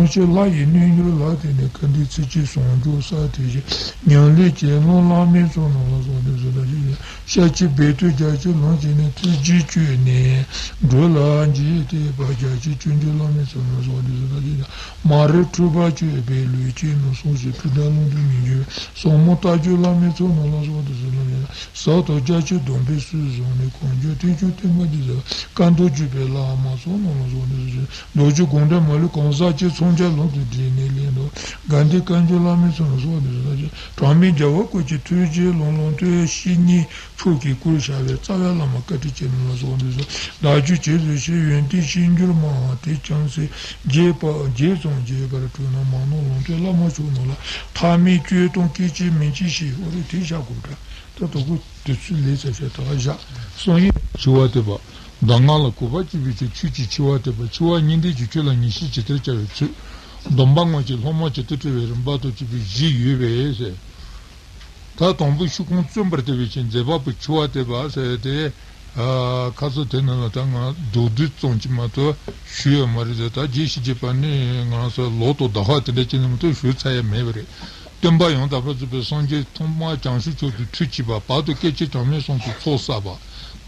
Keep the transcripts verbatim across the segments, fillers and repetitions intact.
ཆོས་ལྷ་ཡི་རྣལ་འབྱོར་ལ་བརྟེན་ནས་ག་འདྲའི་ཚིག་བཅད་ཟུང་འཇུག་ས་དེ་བཞིན་ཉམས་ལེན་བྱེད་ལུང་བླ་མའི་ཚོགས་རྣམས་ལ་སོགས་ཏེ་ཟེར་ལ་ཞེས་བྱ། ཤཱཀྱའི་སྦས་དོན་རྒྱ་ཆེར་ལོངས་སྤྱད་ནས་ཐུགས་རྗེས་བསྐྱོད་ནས་འགྲོ་ལ་འཇིགས་ཏེ་པ་རྒྱ་ཆེར་སྤྱོད་འཇུག་བླ་མའི་ཚོགས་རྣམས་ལ་སོགས་ཏེ་ཟེར་ལ་ཞེས་བྱ། མ་རིག་འཁྲུལ་པ་སྤྱོད་པའི་ལུས་ཅན་རྣམས་སོགས་ཞེས་འཁྲུལ་སྒྲ་ལུང་དུ་མི་འགྱུར་བའི་ཟབ་མོ་ལྟ་སྤྱོད་བླ་མའི་ཚོགས་རྣམས་ལ་སོགས་ཏེ་ཟེར་ལ་ཞེས་བྱ། ཟབ་ཏུ་རྒྱ་ཆེར་སྡོམ་པའི་ཚུལ་བཟུང་ནས་གང་བྱུང་ཐེག་མཆོག་བསྟན་པ་འདི་ཟེར་བ་བཀའ་མདོ་བརྒྱུད་པའི་བླ་མ་ཚོགས་རྣམས་ལ་སོགས་ཏེ་ཟེར་ཞེས་མདོ་རྒྱུད་དགོངས་འགྲེལ་མ་ལུས་གང་ཟག་གཅིག་མཚོན་བྱ་ལུང་དུ་དྲིལ་ནས་ལན་དུ་དགའ་ལྡན་བཀའ་འགྱུར་བླ་མའི་ཚོགས་རྣམས་ལ་སོགས་ཏེ་ཟེར་ཞེས་གྲངས་མེད་རྒྱལ་བ་སྐུ་ཕྱྭའི་ཐུགས་རྗེའི་ལུང་ལུང་སྟོན་བཤེས་གཉེན་མཆོག་གིས་བསྐུར་བྱ་བའི་རྩ་བའི་བླ་མ་བཀའ་དྲིན་ཅན་རྣམས་ལ་སོགས་ཏེ་ཟེར། བདག་རྒྱུད་ཆེ་ཟེར་ཞེས་ཡོན་ཏན་ཤེས་འགྱུར་མང་བ་དེ་ཅུང་ཟད་རྒྱས་པ་རྒྱས་ཙམ་བྱས་པར་གྲུབ་ན་མ་ནོར་ལུང་སྟོན་བླ་མ་མཆོག་རྣམས་ལ་ཐ་མལ་སྤྱོད་དང་སྐད་ཅིག་མིང་གཅིག་ཞིག་འོ་རེ་དེ་བཞག་དགོས་འདྲ། ད་དོ་གུ་དེ་ཚུལ་ལས་ཚ་ཤ་དག་བཞག་སོང་ཡིན། འཆི་བ་སྟེར་བ། གདམས་ངག་ལ་གུས་པ་བསྐྱེད་པའི་ཕྱིར་ཆོས་ཀྱི་འཆི་བ་སྟེར་བ། འཆི་བ་གཉིས་ལྡན་གྱི་ཆོས་ལ་ངེས་ཤེས་ཇི་ལྟར་བྱ་བའི་ཚུལ། སྡོམ་པ་སྔོན་གྱི་སློབ་མ་ཇི་ལྟར་བཀྲི་བའི་རིམ་པ་དང་བཅས་པའི་བཞི་ཡོད་པས་ཟེར། ད་དང་པོ་ཤི་ཁུངས་བཙུན་པར་སྟེར་བའི་ཕྱིར་མཛད་པ་པོའི་འཆི་བ་སྟེར་བ་ཟེར་ཏེ། ཨ། ཁ་སང་དེ་ནང་ལ་ད་ང་མདོར་བསྡུས་ཙམ་ཅིག་མ་གཏོགས་ཞུས་ཡོད་མ་རེད་ཟེར། ད་རྒྱས་ཤིག་བྱས་པ་ནི་ང་རང་ཚོ་ལོ་དང་ཟླ་བ་དེ་འདྲ་ཅིག་ནང་མ་གཏོགས་ཞུ་ཚར་ཡ་མེད་པ་རེད། སྟོན་པ་ཡང་དག་པར་རྫོགས་པའི་སངས་རྒྱས་ཐོག་མར་བྱང་ཆུབ་མཆོག་ཏུ་ཐུགས་བསྐྱེད་པ། བར་དུ་སྐད་ཅིག་གྲངས་མེད་གསུམ་དུ་ཚོགས་བསགས་པ།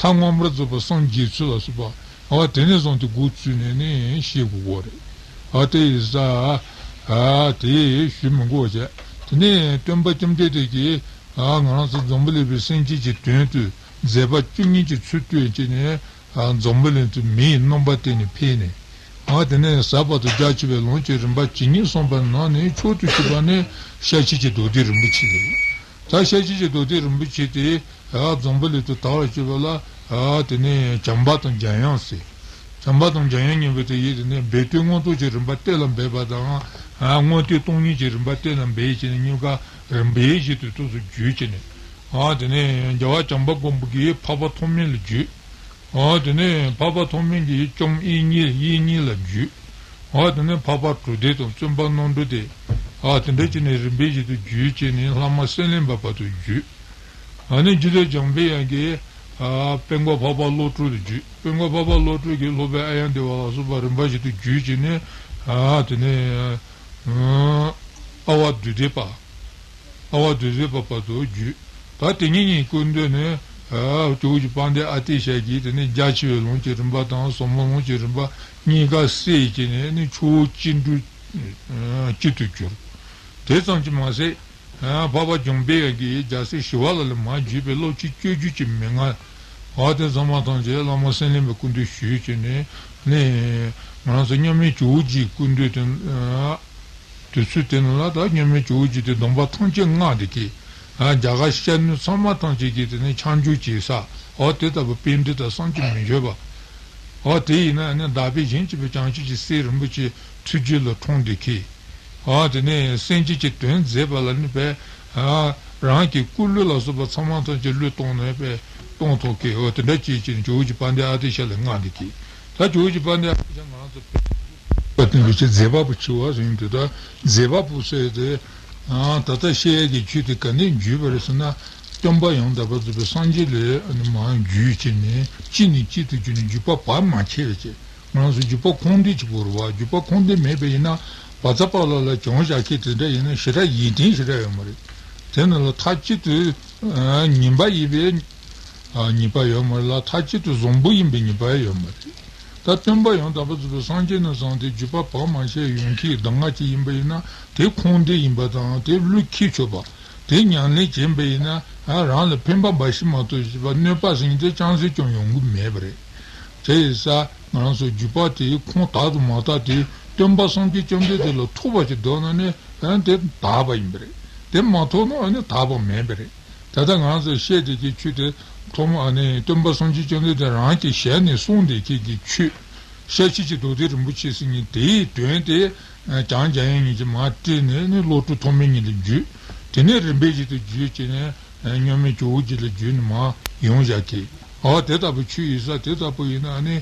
མཐའ་མངོན་པར་རྫོགས་པའི་སངས་རྒྱས་ཚུལ་ལ་སོགས་པ། འོ་དེ་ནས་བཟུང་སྟེ་འགོ་བཙུགས་ནས་ནི་བཤད་དགོས་ཀྱི་རེད། འོ་དེ་ཡིན་ཙང་། ཨ། དེ་ཞུ་མི་དགོས་བྱས། དེ་ནས་སྟོན་པ་བཅོམ་ལྡན་འདས་ཀྱིས། ཨ། ང་རང་ཚོ་འཛམ་བུ་གླིང་པའི་སེམས་ཅན་གྱི་དོན་དུ་མཛད་པ་བཅུ་གཉིས་ཀྱི་ཚུལ་སྟོན་བྱས་ནས། ཨ། འཛམ་བུ་གླིང་དུ་མིའི་རྣམ་པ་བསྟན་ནས་ཕེབས་ནས། ཨ། དེ་ནས་ཟབ་པ་དང་རྒྱ་ཆེ་བའི་ལུང་གི་རིམ་པ་ཇི་སྙེད་གསུངས་པ་ནང་ནས་མཆོག་ཏུ་གྱུར་པ་ནི་ཤཱཀྱའི་མདོ་སྡེ་རིན་པོ་ཆེ་རེད། ད་ཤཱཀྱའི་མདོ་སྡེ་རིན་པོ་ཆེ་དེ། ཨ། འཛམ་བུ་གླིང་དུ་དར་བར་བྱེད་པ་ལ། ཨ། དེ་ནས་བྱམས་པ་དང་འཇམ་དབྱངས་ཟེར། བྱམས་པ་དང་འཇམ་དབྱངས་གཉིས་པོ་དེ་ཡིས་དེ་ནས་སྦས་དོན་མངོན་རྟོགས་ཀྱི་རིམ་པ་གཏན་ལ་འབེབས་པ་དང་། ཨ། མངོན་བསྟོད་སྟོང་ཉིད་ཀྱི་རིམ་པ་གཏན་ལ་འབེབས་བྱས་ནས་གཉིས་ཀ་རིམ་པས་བཞིན་དུ་ཏོག་ཙམ་བརྗོད་བྱས་ནས། ཨ། དེ་ནས་རྒྱལ་བ་བྱམས་པ་མགོན་པོ་གིས་འཕགས་པ་ཐོགས་མེད་ལ་བརྗོད། ཨ། དེ་ནས་འཕགས་པ་ཐོགས་མེད་ཀྱིས་བཅོམ་དབྱིག་གཉེན་དབྱིག་གཉེན་ལ་བརྗོད། ཨ། དེ་ནས་འཕགས་པ་གྲུབ་སྡེ་དང་བཙུན་པ་རྣམ་གྲོལ་ཏེ། ཨ། དེ་འདྲ་བྱས་ནས་རིམ་པས་བཞིན་དུ་བརྗོད་བྱས་ནས་བླ་མ་སེང་བློན་པ་བར་དུ་བརྗོད། ཨ་ནི་རྗེ་བཙུན་འཇམ་དཔལ་དབྱངས་ཀྱིས། ཨ། དཔལ་མགོན་འཕགས་པ་བློ་གྲོས་ལ་བརྗོད། དཔལ་མགོན་འཕགས་པ་བློ་གྲོས་ཀྱིས་སློབ་དཔོན་ཨཱརྱ་དེ་བ་ལ་སོགས་པ་རིམ་པ་བཞིན་དུ་བརྗོད་བྱས་ནས། ཨ། དེ་ནས། ཨ། ཨ་ཝ་དྷཱུ་ཏི་པ། ཨ་ཝ་དྷཱུ་ཏི་པ་བར་དུ་བརྗོད། ད་དེ་གཉིས་གཉིས་སྐུ་མདུན་ནས། ཨ། ཇོ་བོ་རྗེ་དཔལ་ལྡན་ཨ་ཏི་ཤ་གིས་དེ་ནས་རྒྱ་ཆེ་བའི་ལུང་གི་རིམ་པ་དང་ཟབ་མོ་ལུང་གི་རིམ་པ་གཉིས་ཀ་བསྲེས་བྱས་ནས་ནི་ཆུ་བོ་སྤྱི་འགྲོས་གཅིག་ཏུ་གྱུར། དེ་ཙམ་གྱིས་མ་ཟད། ཨ། འཕགས་པ་འཇམ་དཔལ་དབྱངས་ཀྱིས་རྒྱལ་སྲས་ཞི་བ་ལྷ་ལས་མར་བརྒྱུད་པའི་སློབ་ཆེན་སྤྱོད་བརྒྱུད་ཀྱི་མན་ངག། འོ་དེ་ཚང་མ་ཐམས་ཅད་བླ་མ་སེང་བློན་པའི་སྐུ་མདུན་ཞུས་བྱས་ནས་ནི། ང་རང་ཚོ་མཉམ་མེད་ཇོ་བོ་རྗེའི་སྐུ་མདུན་དུ། ཨ། དུས་ཚོད་དེ་ནང་ལ་ད་མཉམ་མེད་ཇོ་བོ་རྗེ་དེ་སྡོམ་པ་ཐམས་ཅད་མངགས་ཏེ་གི། ཨ། རྒྱ་གར་ཤར་ནུབ་ཚང་མ་ཐམས་ཅད་ཀྱི་དེ་ནས་ཕྱག་མཇུག་བྱེད་ས། འོ་དེ་ལྟ་བུ་པཎྜི་ཏ་བསམ་གྱིས་མི་ཁྱབ་པ། འོ་དེ་ཡིན་ན་ནི་བདག་པས་གཞན་གཅེས་པའི་བྱང་ཆུབ་ཀྱི་སེམས་རིན་པོ་ཆེ་ཐུགས་རྒྱུད་ལ་འཁྲུངས་ཏེ་གི། ཨ། དེ་ནས་སེམས་ཅན་གྱི་དོན་མཛད་པ་ལ་ནི་བས། ཨ། རང་གི་སྐུ་ལུས་ལ་སོགས་པ་ཚང་མ་ཐམས་ཅད་བློས་གཏོང་ནས་བས་གཏོང་ཐུབ་ཀྱི། འོ་དེ་འདྲ་བྱེད་ཀྱི་ཇོ་བོ་རྗེ་དཔལ་ལྡན་ཨ་ཏི་ཤ་ལ་མངགས་ཏེ་གི། ད་ཇོ་བོ་རྗེ་དཔལ་ལྡན་ཨ་ཏི་ཤ་ང་རང་ཚོ་བོད་པ་སྟོན་པའི་ཆེད་མཛད་པ་པོ་འཆི་བ་ཟེར་ཡིན་དུས། ད་མཛད་པ་པོ་ཟེར་ཏེ། ཨ། ད་ལྟ་བཤད་ཡས་ཀྱི་ཆོས་དེ་ག་ནས་བརྒྱུད་པ་རེད་ཟེར་ན། སྟོན་པ་ཡང་དག་པར་རྫོགས་པའི་སངས་རྒྱས་ལས་ཨ་ནི་མར་བརྒྱུད་བྱས་ནས་གཅིག་ནས་གཅིག་ཏུ་བརྒྱུད་ནས་བརྒྱུད་པ་བར་མ་ཆད་པ་བྱས། ང་རང་ཚོ་བརྒྱུད་པ་ཁུངས་ལྡན་གཅིག་པོ་རེད་བ། བརྒྱུད་པ་ཁུངས་ལྡན་མེད་པ་ཡིན་ན་བཛྲ་པཱ་ལ་ལ་བྱང་བཞག་མཁན་དེ་འདྲ་ཡིན་ན་ཞེ་དྲག་ཡིད་བརྟན་ཞེ་དྲག་ཡོད་མ་རེད། དེ་ནང་ལ་མཐའ་གཅིག་ཏུ་ཨ་ངན་པ་ཡིན་པའི་ཨ་ངེས་པ་ཡོད་མ་རེད་ལ། མཐའ་གཅིག་ཏུ་བཟང་པོ་ཡིན་པའི་ངེས་པ་ཡོད་མ་རེད། ད་སྟོན་པ་ཡང་དག་པར་རྫོགས་པའི་སངས་རྒྱས་ནས་བཟུང་སྟེ་བརྒྱུད་པ་བར་མ་ཆད་ཡོང་མཁན་གྱི་གདམས་ངག་ཅིག་ཡིན་པ་ཡིན་ན་དེ་ཁུངས་ལྡན་ཡིན་པ་དང་དེ་བློས་འཁེལ་ཆོག་པ། དེ་ཉམས་ལེན་བྱེད་པ་ཡིན་ན་ཨ་རང་ལ་ཕན་པ་འབའ་ཞིག་མ་གཏོགས་ཅིག་པ་གནོད་པ་ཟེར་མཁན་དེ་ཅང་ཟད་ཀྱང་ཡོང་གི་མེད་པ་རེད། དེ་ཡིན་ཙང་ང་རང་ཚོ་བརྒྱུད་པ་དེའི་ཁུངས་དག་དང་མ་དག་དེ་སྟོན་པ་སངས་རྒྱས་བཅོམ་ལྡན་འདས་ལ་ཐུག་པ་ཅིག་འདུག་ན་ནི་ཨ་དེ་དག་པ་ཡིན་པ་རེད། དེ་མ་ཐུག་ན་ཨ་ནི་དག་པ་མེད་པ་རེད། ད་ལྟ་ང་རང་ཚོས་བཤད་བསྡད་ཀྱི་ཆོས་དེ་ཐོག་མ་ཨ་ནི་སྟོན་པ་སངས་རྒྱས་བཅོམ་ལྡན་འདས་རང་གི་ཞལ་ནས་གསུངས་བསྡད་ཀྱི་གི་ཆོས། ཤཱཀྱའི་མདོ་སྡེ་རིན་པོ་ཆེ་ཟེར་མཁན་དེའི་དོན་དེ་བྱང་འཇམ་དབྱངས་ཉིད་ཀྱིས་མར་བཀྲལ་ནས་ནི་བློ་གྲོས་ཐོགས་མེད་ཉིད་ལ་བརྒྱུད། དེ་ནས་རིམ་པས་བཞིན་དུ་བརྒྱུད་བྱས་ནས་མཉམ་མེད་ཇོ་བོ་རྗེ་ལ་བརྒྱུད་ནས་མར་ཡོང་བཞག་གི། ཨ་དེ་ལྟ་བུ་ཆོས་ཡིན་ས་དེ་ལྟ་བུ་ཡིན་ན་ནི་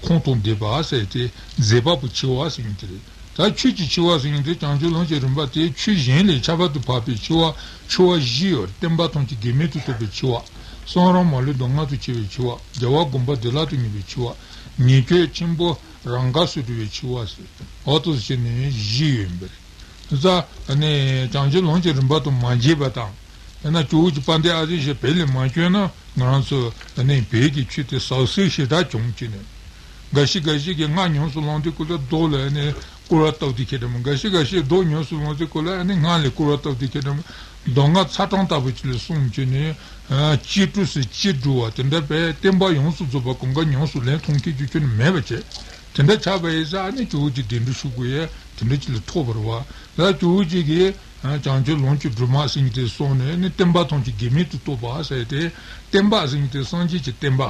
ཁུངས་དང་ལྡན་པ་ཟེར་ཏེ་མཛད་པ་པོ་འཆི་བ་ཟེར་མཁན་དེ་རེད། ད་ཆོས་ཀྱི་འཆི་བ་ཟེར་མཁན་དེ་བྱང་ཆུབ་ལམ་གྱི་རིམ་པ་དེ་ཆོས་གཞན་ལས་ཁྱད་པར་དུ་འཕགས་པའི་འཆི་བ། འཆི་བ་བཞི་ཡོད། བསྟན་པ་ཐམས་ཅད་གེགས་མེད་དུ་གཏོགས་པའི་འཆི་བ། གསུམ་རང་མ་ལུས་སྡུག་བསྔལ་དུ་སྐྱེ་བའི་འཆི་བ། རྒྱལ་བ་དགོངས་པ་བདེ་བླག་ཏུ་ངེས་པའི་འཆི་བ། ཉེས་སྤྱོད་ཆེན་པོ་ རང་དགར་སུ་འགྲོ་བའི་འཆི་བ་ཟེར། འོ་དེ་བྱས་ནས་བཞི་ཡོད་པ་རེད། ད་ནི་བྱང་ཆུབ་ལམ་གྱི་རིམ་པ་དང་མ་འབྱེད་པ་དང་། ཡང་ན་ཇོ་བོ་རྗེ་དཔལ་ལྡན་ཨ་ཏི་ཤ་བོད་ལས་མ་བྱོན་ན་ང་རང་ཚོ་ནི་བོད་ཀྱི་ཆོས་དེ་ཟབ་གསལ་ཞེ་དྲག་བྱུང་བྱས་ནས། འགའ་ཞིག་འགའ་ཞིག་གིས་སྔགས་ཉམས་སུ་བླངས་དུས་སྐབས་ལ་རྡོ་ལ་ནི་སྐུར་བ་བཏབ་དུས་ཁྱེད་འདྲ་མོ། འགའ་ཞིག་འགའ་ཞིག་རྡོ་ཉམས་སུ་བླངས་དུས་སྐབས་ལ་ནི་སྔགས་ལ་སྐུར་བ་བཏབ་དུས་ཁྱེད་འདྲ་མོ། མདོ་སྔགས་ཚ་གྲང་ལྟ་བུ་ཅིག་ལ་གསུངས་བྱས་ནས། ཅི་སྤྲོས་སུ་ཅི་སྒྲུབ་པ་དེ་འདྲ་བས་བསྟན་པ་ཡོངས་སུ་རྫོགས་པ་གང་ག་ཉམས་སུ་ལེན་ཐུབ་མཁན་གྱི་ཁྱོན་ནས་མེད་པ་བྱས། དེ་འདྲ་ཆགས་པ་ཡིན་ཙང་ནི་ཇོ་བོ་རྗེ་གདན་འདྲེན་ཞུ་དགོས་ཡས་དེ་འདྲ་ཅིག་ལ་ཐུག་པ་རེད་བ། ད་ཇོ་བོ་རྗེ་གིས་བྱང་ཆུབ་ལམ་གྱི་སྒྲོན་མ་ཟེར་མཁན་དེ་གསུངས་ནས་ནི་བསྟན་པ་ཐམས་ཅད་གེགས་མེད་དུ་རྟོགས་པ་ཟེར་ཏེ། བསྟན་པ་ཟེར་མཁན་དེ་སངས་རྒྱས་ཀྱི་བསྟན་པ།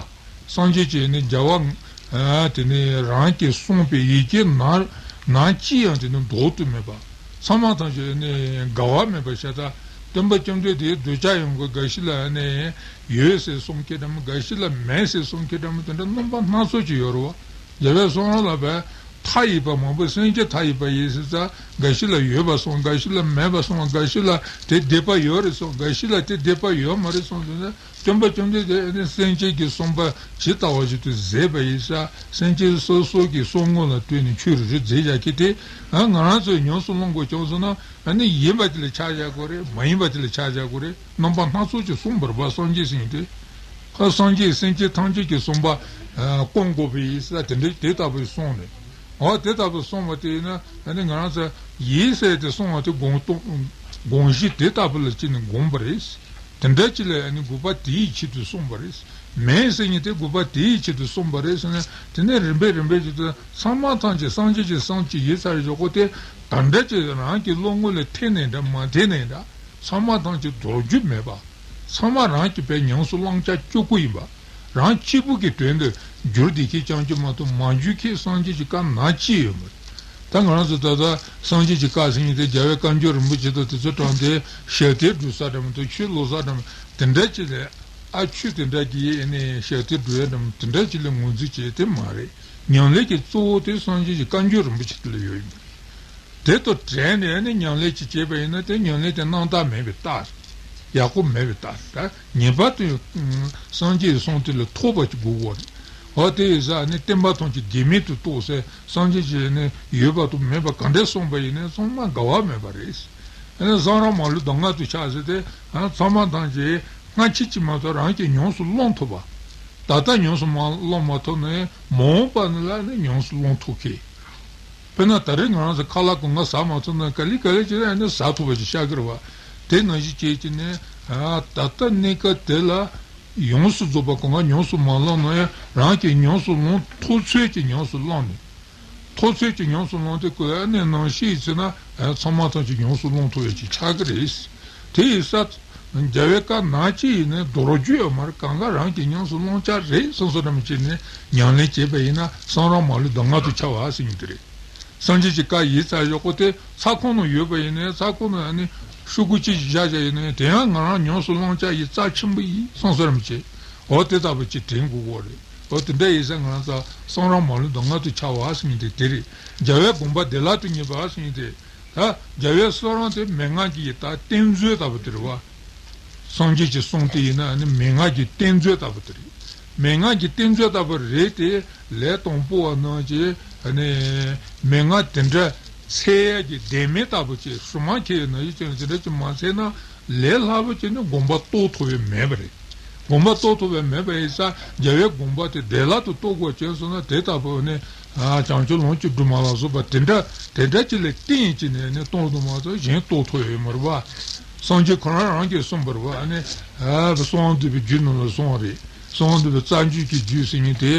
སངས་རྒྱས་ཀྱི་ནི་རྒྱལ་བ། ཨ། དེ་ནི་རང་གིས་གསུངས་པའི་ཡི་གེ་ནང་ནང་ཅི་ཡང་དེ་ནི་འདོགས་ཏུ་མེད་པ། ཚང་མ་ཐམས་ཅད་ནི་འགལ་བ་མེད་པ་ཤ་སྟག། སྟོན་པ་བཅོམ་ལྡན་འདས་གདུལ་བྱ་ཡོངས་ཀྱི་འགའ་ཞིག་ལ་ནི་ཡོད་ཟེར་གསུང་མཁན་འདྲ་མོ། འགའ་ཞིག་ལ་མེད་ཟེར་གསུང་མཁན་འདྲ་མོ། དེ་འདྲ་རྣམ་པ་སྣ་ཚོགས་ཅིག་ཡོད་རེད་བ། རྒྱལ་བའི་གསུང་རབ་ལ་བས་མཐའ་ཡས་པ་མང་པོ། སེམས་ཅན་མཐའ་ཡས་པ་ཡིན་ཟེར་ཙང་འགའ་ཞིག་ལ་ཡོད་པ་གསུངས། འགའ་ཞིག་ལ་མེད་པ་གསུངས། འགའ་ཞིག་ལ་དེ་བདེན་པ་ཡོད་རེད་གསུངས། འགའ་ཞིག་ལ་དེ་བདེན་པ་ཡོད་མ་རེད་གསུངས་ཟེར་ན། སྟོན་པ་བཅོམ་ལྡན་འདས་ནི་སེམས་ཅན་གྱི་བསམ་པ་ཇི་ལྟ་བ་བཞིན་དུ་མཛད་པ་ཡིན་ཙང་། སེམས་ཅན་སོ་སོ་གི་བསམ་ངོ་ལ་ལྟོས་ནས་ཆོས་རེ་རེ་མཛད་བཞག་གི་དེ། ང་རང་ཚོས་ཉམས་སུ་བླང་དགོས་བྱུང་སོང་ན། ཡིན་པ་དེ་ལ་ཆ་བཞག་དགོས་རེད། མ་ཡིན་པ་དེ་ལ་ཆ་བཞག་དགོས་རེད། རྣམ་པ་སྣ་ཚོགས་ཀྱིས་གསུངས་པ་རེད་བ། སངས་རྒྱས་ཟེར་མཁན་དེ། སངས་རྒྱས་སེམས་ཅན་ཐམས་ཅད་ཀྱི་བསམ་པ་སྐོང་དགོས་པ་ཡིན་ཙང་དེ་འདྲ་དེ་ལྟ་བུ་གསུངས་ནས། འོ་དེ་ལྟ་བུ་གསུངས་པ་དེ་ཡིན་ན་ང་རང་ཚོ་ཡིན་ཟེར་ཏེ་གསུངས་པ་དེ་དགོངས་དགོངས་གཞི་དེ་ལྟ་བུ་ལ་བྱས་ནས་དགོངས་པ་རེད། དེ་འདྲ་ཅིག་ལ་ནི་དགོས་པ་དེའི་ཆེད་དུ་གསུངས་པ་རེད། མེད་ཟེར་མཁན་དེ་དགོས་པ་དེའི་ཆེད་དུ་གསུངས་པ་རེད་ཟེར་ན། དེ་ནས་རིམ་པས་རིམ་པས་ཀྱི་དུ་ཚང་མ་ཐམས་ཅད་སངས་རྒྱས་ཀྱི་སེམས་ཅན་ཡིན་ཚར་ཞོག་གོ། དེ་ད་འདྲ་ཅིག་རང་གི་བློ་ངོ་ལ་འཐད་ནའི་འདྲ་མ་འཐད་ནའི་འདྲ། ཚང་མ་ཐམས་ཅད་འདོར་རྒྱུ་མེད་པ། ཚང་མ་རང་གི་བས་ཉམས་སུ་བླང་བྱ་གཅིག་པུ་ཡིན་པ། རང་གཅིག་པུ་གི་དོན་དུ་བསྒྱུར་བདེ་མཁན་རྐྱང་གཅིག་མ་གཏོགས་མ་བསྒྱུར་མཁན་སངས་རྒྱས་ཀྱི་བཀའ་ནང་ཅི་ཡོད་མ་རེད། ད་ང་རང་ཚོ་ད་ལྟ་སངས་རྒྱས་ཀྱི་བཀའ་ཟེར་མཁན་དེ་རྒྱལ་བའི་བཀའ་འགྱུར་རིན་པོ་ཆེ་དང་དེ་ཚོ་དྲངས་ཏེ་ཞབས་བརྟན་སྒྲུབ་ས་འདྲ་མ་གཏོགས་ཆོས་ཀློག་ས་འདྲ་མ་དེ་འདྲ་ཅིག་ལས། ཨ། ཆོས་དེ་འདྲ་གི་ནི་ཞབས་བརྟན་སྒྲུབ་ཡ་འདྲ་མ་དེ་འདྲ་ཅིག་ལ་ངོས་འཛིན་བྱས་ཏེ་མ་རེད། ཉམས་ལེན་གྱི་གཙོ་བོ་དེ་སངས་རྒྱས་ཀྱི་བཀའ་འགྱུར་རིན་པོ་ཆེ་དེ་ལ་ཡོད་ཡིན་པ་རེད། དེ་དང་བྲལ་ནས་ནི་ཉམས་ལེན་ཅིག་བྱས་པ་ཡིན་ན་དེ་ཉམས་ལེན་དེ་རྣམ་དག་མེད་པའི་རྟགས་རེད། ཡག་པོ་མེད་པའི་རྟགས་རེད། ད་ངེས་པར་དུ་སངས་རྒྱས་ཀྱི་གསུང་དེ་ལ་ཐོགས་པ་ཅིག་དགོས་ཀྱི་རེད། འོ་དེ་ཡིན་ཙང་ནི་བསྟན་པ་ཐམས་ཅད་གེགས་མེད་དུ་རྟོགས་ཟེར། སངས་རྒྱས་ཀྱིས་ནི་ཡོད་པ་དང་མེད་པ་ག་འདྲས་གསུངས་པ་ཡིན་ནའི་ཚང་མ་འགལ་བ་མེད་པ་རེད། ཨ་ནི་གསུང་རབ་མ་ལུས་གདམས་ངག་ཏུ་ཆགས་ཟེར་ཏེ། ཨ། ཚང་མ་ཐམས་ཅད་སྔ་ཕྱི་གཅིག་མ་གཏོགས་རང་གིས་ཉམས་སུ་བླང་ཐུབ་པ། ད་ལྟ་ཉམས་སུ་མ་བླང་མ་ཐུབ་ནའི་མ་འོངས་པ་ནི་ལ་ནི་ཉམས་སུ་བླང་ཐུབ་མཁན། དཔེར་ན་ད་རེས་ང་རང་ཚོ་ཁ་ལག་གོང་ཁ་ཟ་མ་ཐུབ་ན་ག་ལེ་ག་ལེ་བྱས་ནས་ནི་ཟ་ཐུབ་པ་ཞིག་ཆགས་ཀྱི་རེད་བ། དེ་ནང་བཞིན་བྱས་ཀྱི་ནི། ཨ། ད་ལྟ་གནས་སྐབས་དེ་ལ་ཡོངས་སུ་རྫོགས་པ་གོང་ཁ་ཉམས་སུ་མ་བླངས་ན་ཡང་རང་གིས་ཉམས་སུ་བླང་ཐུབ་ཚོད་ཀྱིས་ཉམས་སུ་བླངས་ནས། ཐུབ་ཚོད་ཀྱིས་ཉམས་སུ་བླངས་ཏེ་ཀོ་ཨ་ནི་ནང་བཞིན་བྱས་ན། ཨ། ཚང་མ་ཐམས་ཅད་ཉམས་སུ་བླང་ཐུབ་ཡ་ཅིག་ཆགས་ཀྱི་རེད། དེ་ཡིན་ཙང་རྒྱལ་བའི་བཀའ་ནང་བཞིན་བྱས་ནས་འདོར་རྒྱུ་ཡོད་མ་རེད། གང་ག་རང་གིས་ཉམས་སུ་བླང་བྱ་རེད་བསམ་བསམ་འདྲ་མོ་བྱས་ནས་ཉམས་ལེན་བྱས་པ་ཡིན་ན་གསུང་རབ་མ་ལུས་གདམས་ངག་ཏུ་ཆགས་པ་ཟེར་མཁན་དེ་རེད། སངས་རྒྱས་ཀྱི་བཀའ་ཡིན་ཙང་ཞོག་གོ། དེ་ཚ་ཁོག་ནང་ཡོད་པ་ཡིན་ནའི་ཚ་ཁོག་ནང་ནི་ཤོག་གུ་གཅིག་བཞག་བཞག་ཡིན་ནའི་དེ་ཡང་ང་རང་ཉམས་སུ་བླང་བྱ་ཡི་རྩ་ཆེན་པོ་ཡིན་བསམ་བསམ་འདྲ་མོ་བྱས། འོ་དེ་ལྟ་བུ་ཅིག་དྲན་དགོས་ཀྱི་རེད། འོ་དེ་འདྲ་ཡིན་ཙང་ང་རང་ཚོ་གསུང་རབ་མ་ལུས་གདམས་ངག་ཏུ་ཆགས་པ་ཟེར་མཁན་དེ་དེ་རེད། རྒྱལ་བའི་དགོངས་པ་བདེ་བླག་ཏུ་ངེས་པ་ཟེར་མཁན་དེ། ད་རྒྱལ་བའི་གསུང་རབ་དེ་མན་ངག་གི་ད་གཏན་མཛོད་ལྟ་བུ་དེ་རེད་བ། སངས་རྒྱས་ཀྱི་གསུང་དེ་ཡིན་ན་ནི་མན་ངག་གི་གཏན་མཛོད་ལྟ་བུ་དེ་རེད། མན་ངག་གི་གཏན་མཛོད་ལྟ་བུ་རེད་དེ། ལས་དང་པོ་བ་རྣམས་ཀྱིས་ནི་མན་ངག་དེ་འདྲ་འཚོལ་ཡ་གི་ལྡེ་མིག་ལྟ་བུ་ཅིག་སྲུང་མ་ཁྱེར་ཡོད་ན་ཡིན་ཀྱང་དེ་འདྲ་ཅིག་མ་འཚོལ་ན་ལས་སླ་པོ་ཅིག་ནི་དགོངས་པ་རྟོགས་ཐུབ་པ་མེད་པ་རེད། དགོངས་པ་རྟོགས་ཐུབ་པ་མེད་པ་ཡིན་ཙང་རྒྱལ་བའི་དགོངས་པ་དེ་བདེ་བླག་ཏུ་རྟོགས་དགོས་བྱུང་སོང་ན་དེ་ལྟ་བུ་ནི། ཨ། བྱང་ཆུབ་ལམ་གྱི་སྒྲོན་མ་ལ་སོགས་པ་དེ་འདྲ་དེ་འདྲ་ཅིག་ལ་བརྟེན་བྱས་ནས་ནི་རྟོགས་དུ་མ་གཏོགས་གཞན་རྟོགས་ཐུབ་ཡོད་མ་རེད་པ། སངས་རྒྱས་ཁོ་རང་རང་གིས་གསུངས་པ་རེད་པ། ཨ་ནི། ཨ། གསང་བ་འདུས་པའི་རྒྱུད་རྣམས་ལ་གསུངས་པ་རེད། གསང་བ་འདུས་པའི་རྩ་རྒྱུད་ཀྱི་རྒྱུད་ཟེར་མཁན་དེ་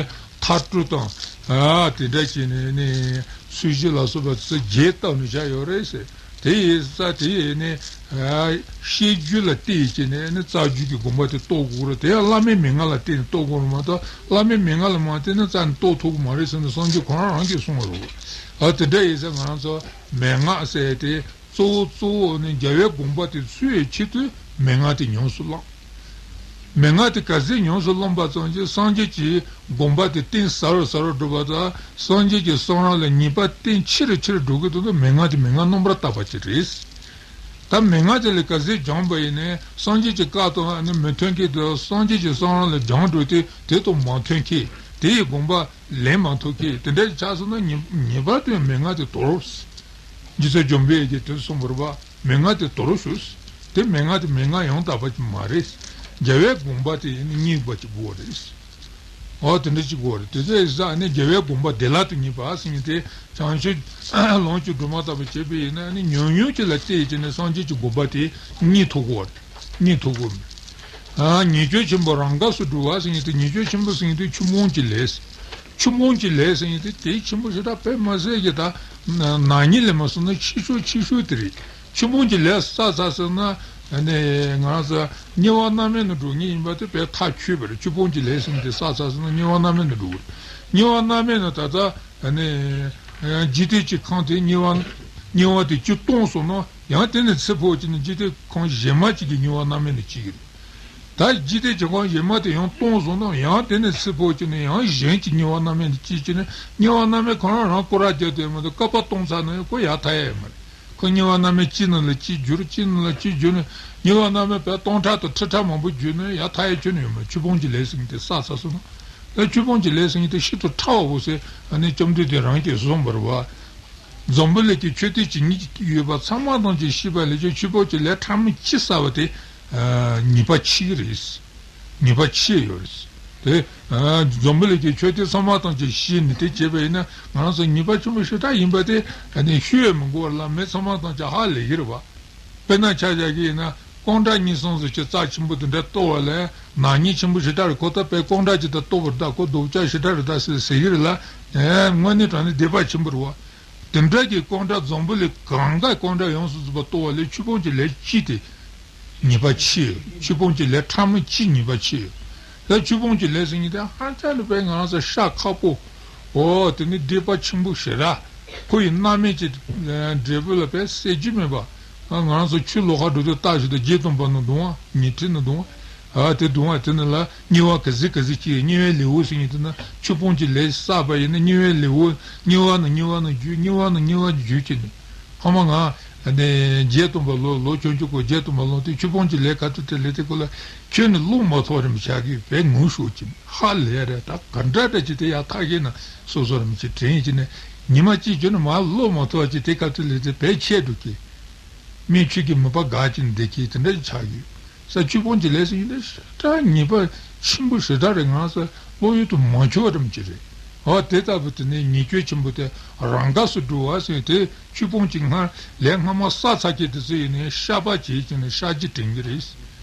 མཐར་གྲོལ་དང་། ཨ། དེ་འདྲ་བྱས་ནས་ནི་ཚུལ་བཞི་ལ་སོགས་པ་དེ་ཚོ་རྒྱས་བཏབ་ནས་བཞག་ཡོད་རེད་ཟེར། དེ་ཡིན་ཙང་དེ་ཡིན་ནི། ཨ། ཤེས་རྒྱུད་ལ་བརྟེན་བྱས་ནས་ནི་རྩ་རྒྱུད་ཀྱི་དགོངས་པ་དེ་རྟོགས་དགོས་རེད། དེ་ཡང་བླ་མའི་མན་ངག་ལ་བརྟེན་ནས་རྟོགས་དགོས་རེད་མ་གཏོགས་བླ་མའི་མན་ངག་ལ་མ་བརྟེན་ན་རྩ་ནས་རྟོགས་ཐུབ་ཀྱི་མ་རེད་ཟེར་ནས་སངས་རྒྱས་ཁོ་རང་རང་གིས་གསུངས་པ་རེད། ཨ། དེ་འདྲ་ཡིན་ཙང་ང་རང་ཚོ་མན་ངག་ཟེར་དེ་གཙོ་བོ་གཙོ་བོ་ནི་རྒྱལ་བའི་དགོངས་པ་དེ་འཚོལ་བའི་ཆེད་དུ་མན་ངག་དེ་ཉམས་སུ་བླངས། མན་ངག་དེ་ག་ཚད་ཉམས་སུ་བླངས་པ་ཙམ་གྱིས་སངས་རྒྱས་ཀྱི་དགོངས་པ་དེ་གཏིང་ཟབ་རུ་ཟབ་རུ་འགྲོ་བ་དང་། སངས་རྒྱས་ཀྱི་གསུང་རབ་ལ་ངེས་པ་གཏིང་ཆེ་རུ་ཆེ་རུ་འགྲོ་གི་འདུག་ན་མན་ངག་དེ་མན་ངག་རྣམ་པར་དག་པ་ཅིག་རེད། ད་མན་ངག་དེ་ལ་ག་ཚད་སྦྱངས་པ་ཡིན་ནའི་སངས་རྒྱས་ཀྱི་བཀའ་དང་ནི་མི་མཐུན་མཁན་དང་། སངས་རྒྱས་ཀྱི་གསུང་རབ་ལ་སྦྱངས་འགྲོ་དུས་དེ་དང་མ་མཐུན་མཁན། དེ་ཡི་དགོངས་པ་ལེན་མ་ཐུབ་ཀྱི་དེ་འདྲ་ཆགས་སོང་ན་ངེས་ངེས་པར་དུ་མན་ངག་དེ་དོར། རྗེ་བཙུན་འཇམ་དཔལ་གྱིས་དེ་གསུངས་པ་རེད་པ། མན་ངག་དེ་དོར་ཞུ། དེ་མན་ངག་དེ་མན་ངག་ཡང་དག་པ་ཅིག་མ་རེད། རྒྱལ་བའི་དགོངས་པ་དེ་ནི་རྙེད་པ་ཅིག་དགོས་རེད། འོ་དེ་འདྲ་ཅིག་དགོས་རེད། དེ་ཚོ་ཡིན་ཙང་ནི་རྒྱལ་བའི་དགོངས་པ་བདེ་བླག་ཏུ་རྙེད་པ་ཟེར་མཁན་དེ་བྱང་ཆུབ་ལོངས་སྤྱོད་སྒྲོན་མ་ལྟ་བུ་བྱས་པ་ཡིན་ན་ནི་ཉུང་ཉུང་ཅིག་ལ་བལྟས་བྱས་ནས་སངས་རྒྱས་ཀྱི་དགོངས་པ་དེ་རྙེད་ཐུབ་དགོས་རེད། རྙེད་ཐུབ་དགོས་མེད། ཨ་ཉེས་སྤྱོད་ཆེན་པོ་རང་དགར་སུ་སྒྲུབ་པ་ཟེར་མཁན་དེ་ཉེས་སྤྱོད་ཆེན་པོ་ཟེར་མཁན་དེ་ཆུ་སྤོང་གི་ལས། ཆུ་སྤོང་གི་ལས་ཟེར་མཁན་དེ་དེ་ཆེན་པོ་ཞེ་དྲག་དཔེ་མ་སྲིད་ཀྱི་ད་ནག་ཉེས་ལས་མ་སོང་ན་ཆེ་ཤོས་ཆེ་ཤོས་དེ་རེད། ཆུ་སྤོང་གི་ལས་བསགས་ཚར་སོང་ན་ཨ་ནི་ང་རང་ཚོ་དམྱལ་བ་མནར་མེད་ནང་འགྲོ་ངེས་ཡིན་པ་དེ་དཔེ་ཐག་ཆོད་པ་རེད། ཆུ་སྤོང་གི་ལས་ཟེར་མཁན་དེ་བསགས་ཚར་སོང་ན་དམྱལ་བ་མནར་མེད་ནང་འགྲོ་གི་རེད། དམྱལ་བ་མནར་མེད་ནང་ད་ལྟ་ཨ་ནི་འཇིག་རྟེན་གྱི་ཁམས་དེ་དམྱལ་བ་དམྱལ་བ་དེ་བཅུ་སྟོང་སོང་ན་ཡང་དེ་ནས་ཚེ་འཕོས་ཀྱི་ནི་འཇིག་རྟེན་ཁམས་གཞན་མ་ཅིག་གི་དམྱལ་བ་མནར་མེད་ནང་སྐྱེ་གི་རེད། ད་འཇིག་རྟེན་གྱི་ཁམས་གཞན་མ་དེ་ཡང་སྟོང་སོང་ན་ཡང་དེ་ནས་ཚེ་འཕོས་ཀྱི་ནི་ཡང་གཞན་གྱི་དམྱལ་བ་མནར་མེད་ནང་སྐྱེ་ཀྱི་ནི་དམྱལ་བ་མནར་མེད་ཁོ་རང་རང་སྐོར་ར་རྒྱག་དེ་མ་གཏོགས་བསྐལ་པ་སྟོང་ཚར་ན་ཡང་ཁོ་ཡར་ཐར་ཡ་ཡོད་མ་རེད། ཁོ་དམྱལ་བ་མནར་མེད་གཅིག་ནང་ལ་གཅིག་འགྱུར་གཅིག་ནང་ལ་གཅིག་འགྱུར་ནས་དམྱལ་བ་མནར་མེད་དཔེ་སྟོང་ཕྲག་དང་ཁྲི་ཕྲག་མང་པོ་འགྱུར་ནས་ཡར་ཐར་ཡ་ཁྱོན་ནས་ཡོད་མ་རེད། ཆུ་སྤོང་གི་ལས་ཟེར་མཁན་དེ་བསགས་ཚར་སོང་ན། ད་ཆུ་སྤོང་གི་ལས་ཟེར་མཁན་དེ་ཤིན་ཏུ་ཕྲ་བ་བོ་ཟེར་ཨ་ནི་བཅོམ་ལྡན་འདས་རང་གིས་གསུངས་པ་རེད་པ། འཛམ་བུ་གླིང་གི་མཆོད་རྟེན་ཇི་སྙེད་ཅིག་ཡོད་པ་ཚང་མ་དང་གཅིག་ཤེས་པ་ལས་ཀྱང་ཆུ་སྤོང་གི་ལས་ཕྲ་མོ་གཅིག་བསགས་པ་དེ་ཨ་ཉེས་པ་ཆེ་གི་རེད། ཉེས་པ་ཆེ་ཡོད་རེད། དེ་ཨ་འཛམ་བུ་གླིང་གི་མཆོད་རྟེན་ཚང་མ་དང་གཅིག་ཤེས་ནས་དེ་བྱས་པ་ཡིན་ན་ང་རང་ཚོ་ཉེས་པ་ཆེན་པོ་ཞེ་དྲག་ཡིན་པ་དེ་ཨ་ནི་ཤོད་ཡ་མི་དགོས་པ་ལ་མི་ཚང་མ་དང་གཅིག་ཧ་ལས་ཀྱི་རེད་པ། དཔེར་ན་ཆ་བཞག་གི་ཡིན་ན་སྐོང་གྲྭ་གཉིས་གསུམ་ཙམ་ཅིག་རྩ་ཆེན་པོ་དེ་འདྲ་གཏོར་བ་ལས་ནག་ཉེས་ཆེན་པོ་ཞེ་དྲག་རེད། ཁོ་ད་དཔེ་སྐོང་གྲྭ་ཅིག་ད་གཏོར་བ་རེད་ད། ཁོ་སྡུག་ཅག་ཞེ་དྲག་རེད་ད་ཟེར་ཟེར་གི་རེད་ལ། ཨེ་དངོས་གནས་དྲང་གནས་སྡིག་པ་ཆེན་པོ་རེད་པ། དེ་འདྲ་གི་སྐོང་གྲྭ་འཛམ་བུ་གླིང་གང་ག་སྐོང་གྲྭ་ཡོངས་སུ་རྫོགས་པ་གཏོར་བ་ལས་ཆུ་སྤོང་གི་ལས་གཅིག་དེ་ཉེས་པ་ཆེ་ཡོད། ཆུ་སྤོང་གི་ལས་ཕྲ་མོ་གཅིག་ཉེས་པ་ཆེ་ཡོད། ད་ཆུ་སྤོང་གི་ལས་ཟེར་མཁན་དེ་ཧ་ཅང་ནི་དཔེ་ང་རང་ཚོ་ཤ་ཁག་པོ། འོ་དེ་ནི་སྡིག་པ་ཆེན་པོ་ཞེ་དྲག་ཁོ་ཡི་རྣམ་སྨིན་གྱི་འབྲས་བུ་ལ་དཔེ་ཟད་རྒྱུ་མེད་པ། ང་རང་ཚོ་ཆུ་ལོགས་ཁ་འགྲོ་དུས་ལྟ་ཞིག་ཏུ་བརྒྱད་སྟོང་པ་ནི་གདུང་བ། ཉི་ཁྲི་ནི་གདུང་བ། ཨ་དེ་གདུང་བ་དེ་ནི་ལ་དམྱལ་བ་ག་ཟིག་ག་ཟིག་སྐྱེ། དམྱལ་བའི་ལེའུ་ཟེར་མཁན་དེ་ན་ཆུ་སྤོང་གི་ལས་བསགས་པ་ཡིན་ན་དམྱལ་བའི་ལེའུ། དམྱལ་བ་ནས་དམྱལ་བ་ནས་བརྒྱུད། དམྱལ་བ་ནས་དམྱལ་བ་བརྒྱུད་ཀྱི་ནི། ཧ་མ་ང་ནས་བརྒྱད་སྟོང་པ་ལོ་ལོ་ཆུང་ཆུང་གོ་བརྒྱད་སྟོང་པ་ལོ་དེ་ཆུ་སྤོང་གི་ལས་ག་ཚོད་དེ་ལས་དེ་ཀོ་ལ་ཁྱོད་ནི་བློ་མ་ཐོག་རིམ་བྱ་གི་བས་ངུ་ཤོག་ཅིང་ཧ་ལས་རེད། ད་ག་འདྲ་འདྲ་ཅི་དེ་ཡག་ཐག་གི་ན་སོ་སོ་རིམ་ཅི་དྲན་ཅི་ནས་ཉི་མ་གཅིག་ཁྱོད་ནི་མ་བློ་མ་ཐོག་ཅི་དེ་ག་ཚོད་ལས་དེ་བས་ཆད་འགྲོ་གི། མི་ཆོས་ཀྱི་མོས་པ་འགག་ཅིང་འདི་ཀྱིས་དེ་འདྲ་ཆགས་ཡོད། ས་ཆུ་སྤོང་གི་ལས་ཟེར་ཡིན་ན་ཞེ་དྲག་ཉེས་པ་ཆེན་པོ་ཞེ་དྲག་རེད། ང་ཚོ་བློ་ཡུལ་དུ་མ་འཆོལ་བ་རིམ་གྱིས་རེད། འོ་དེ་ལྟ་བུ་དེ་ནས་ཉེས་སྤྱོད་ཆེན་པོ་དེ་རང་དགར་སུ་སྒྲུབ་པ་ཟེར་དེ་ཆུ་སྤོང་གི་སྔར་ལས་སྔ་མ་བསགས་ཚར་གྱི་དེ་ཚོ་ཡིན་ནའི་བཤགས་པ་བྱེད་ཀྱི་ནས་བཤགས་རྒྱུ་དྲན་གྱི་རེད།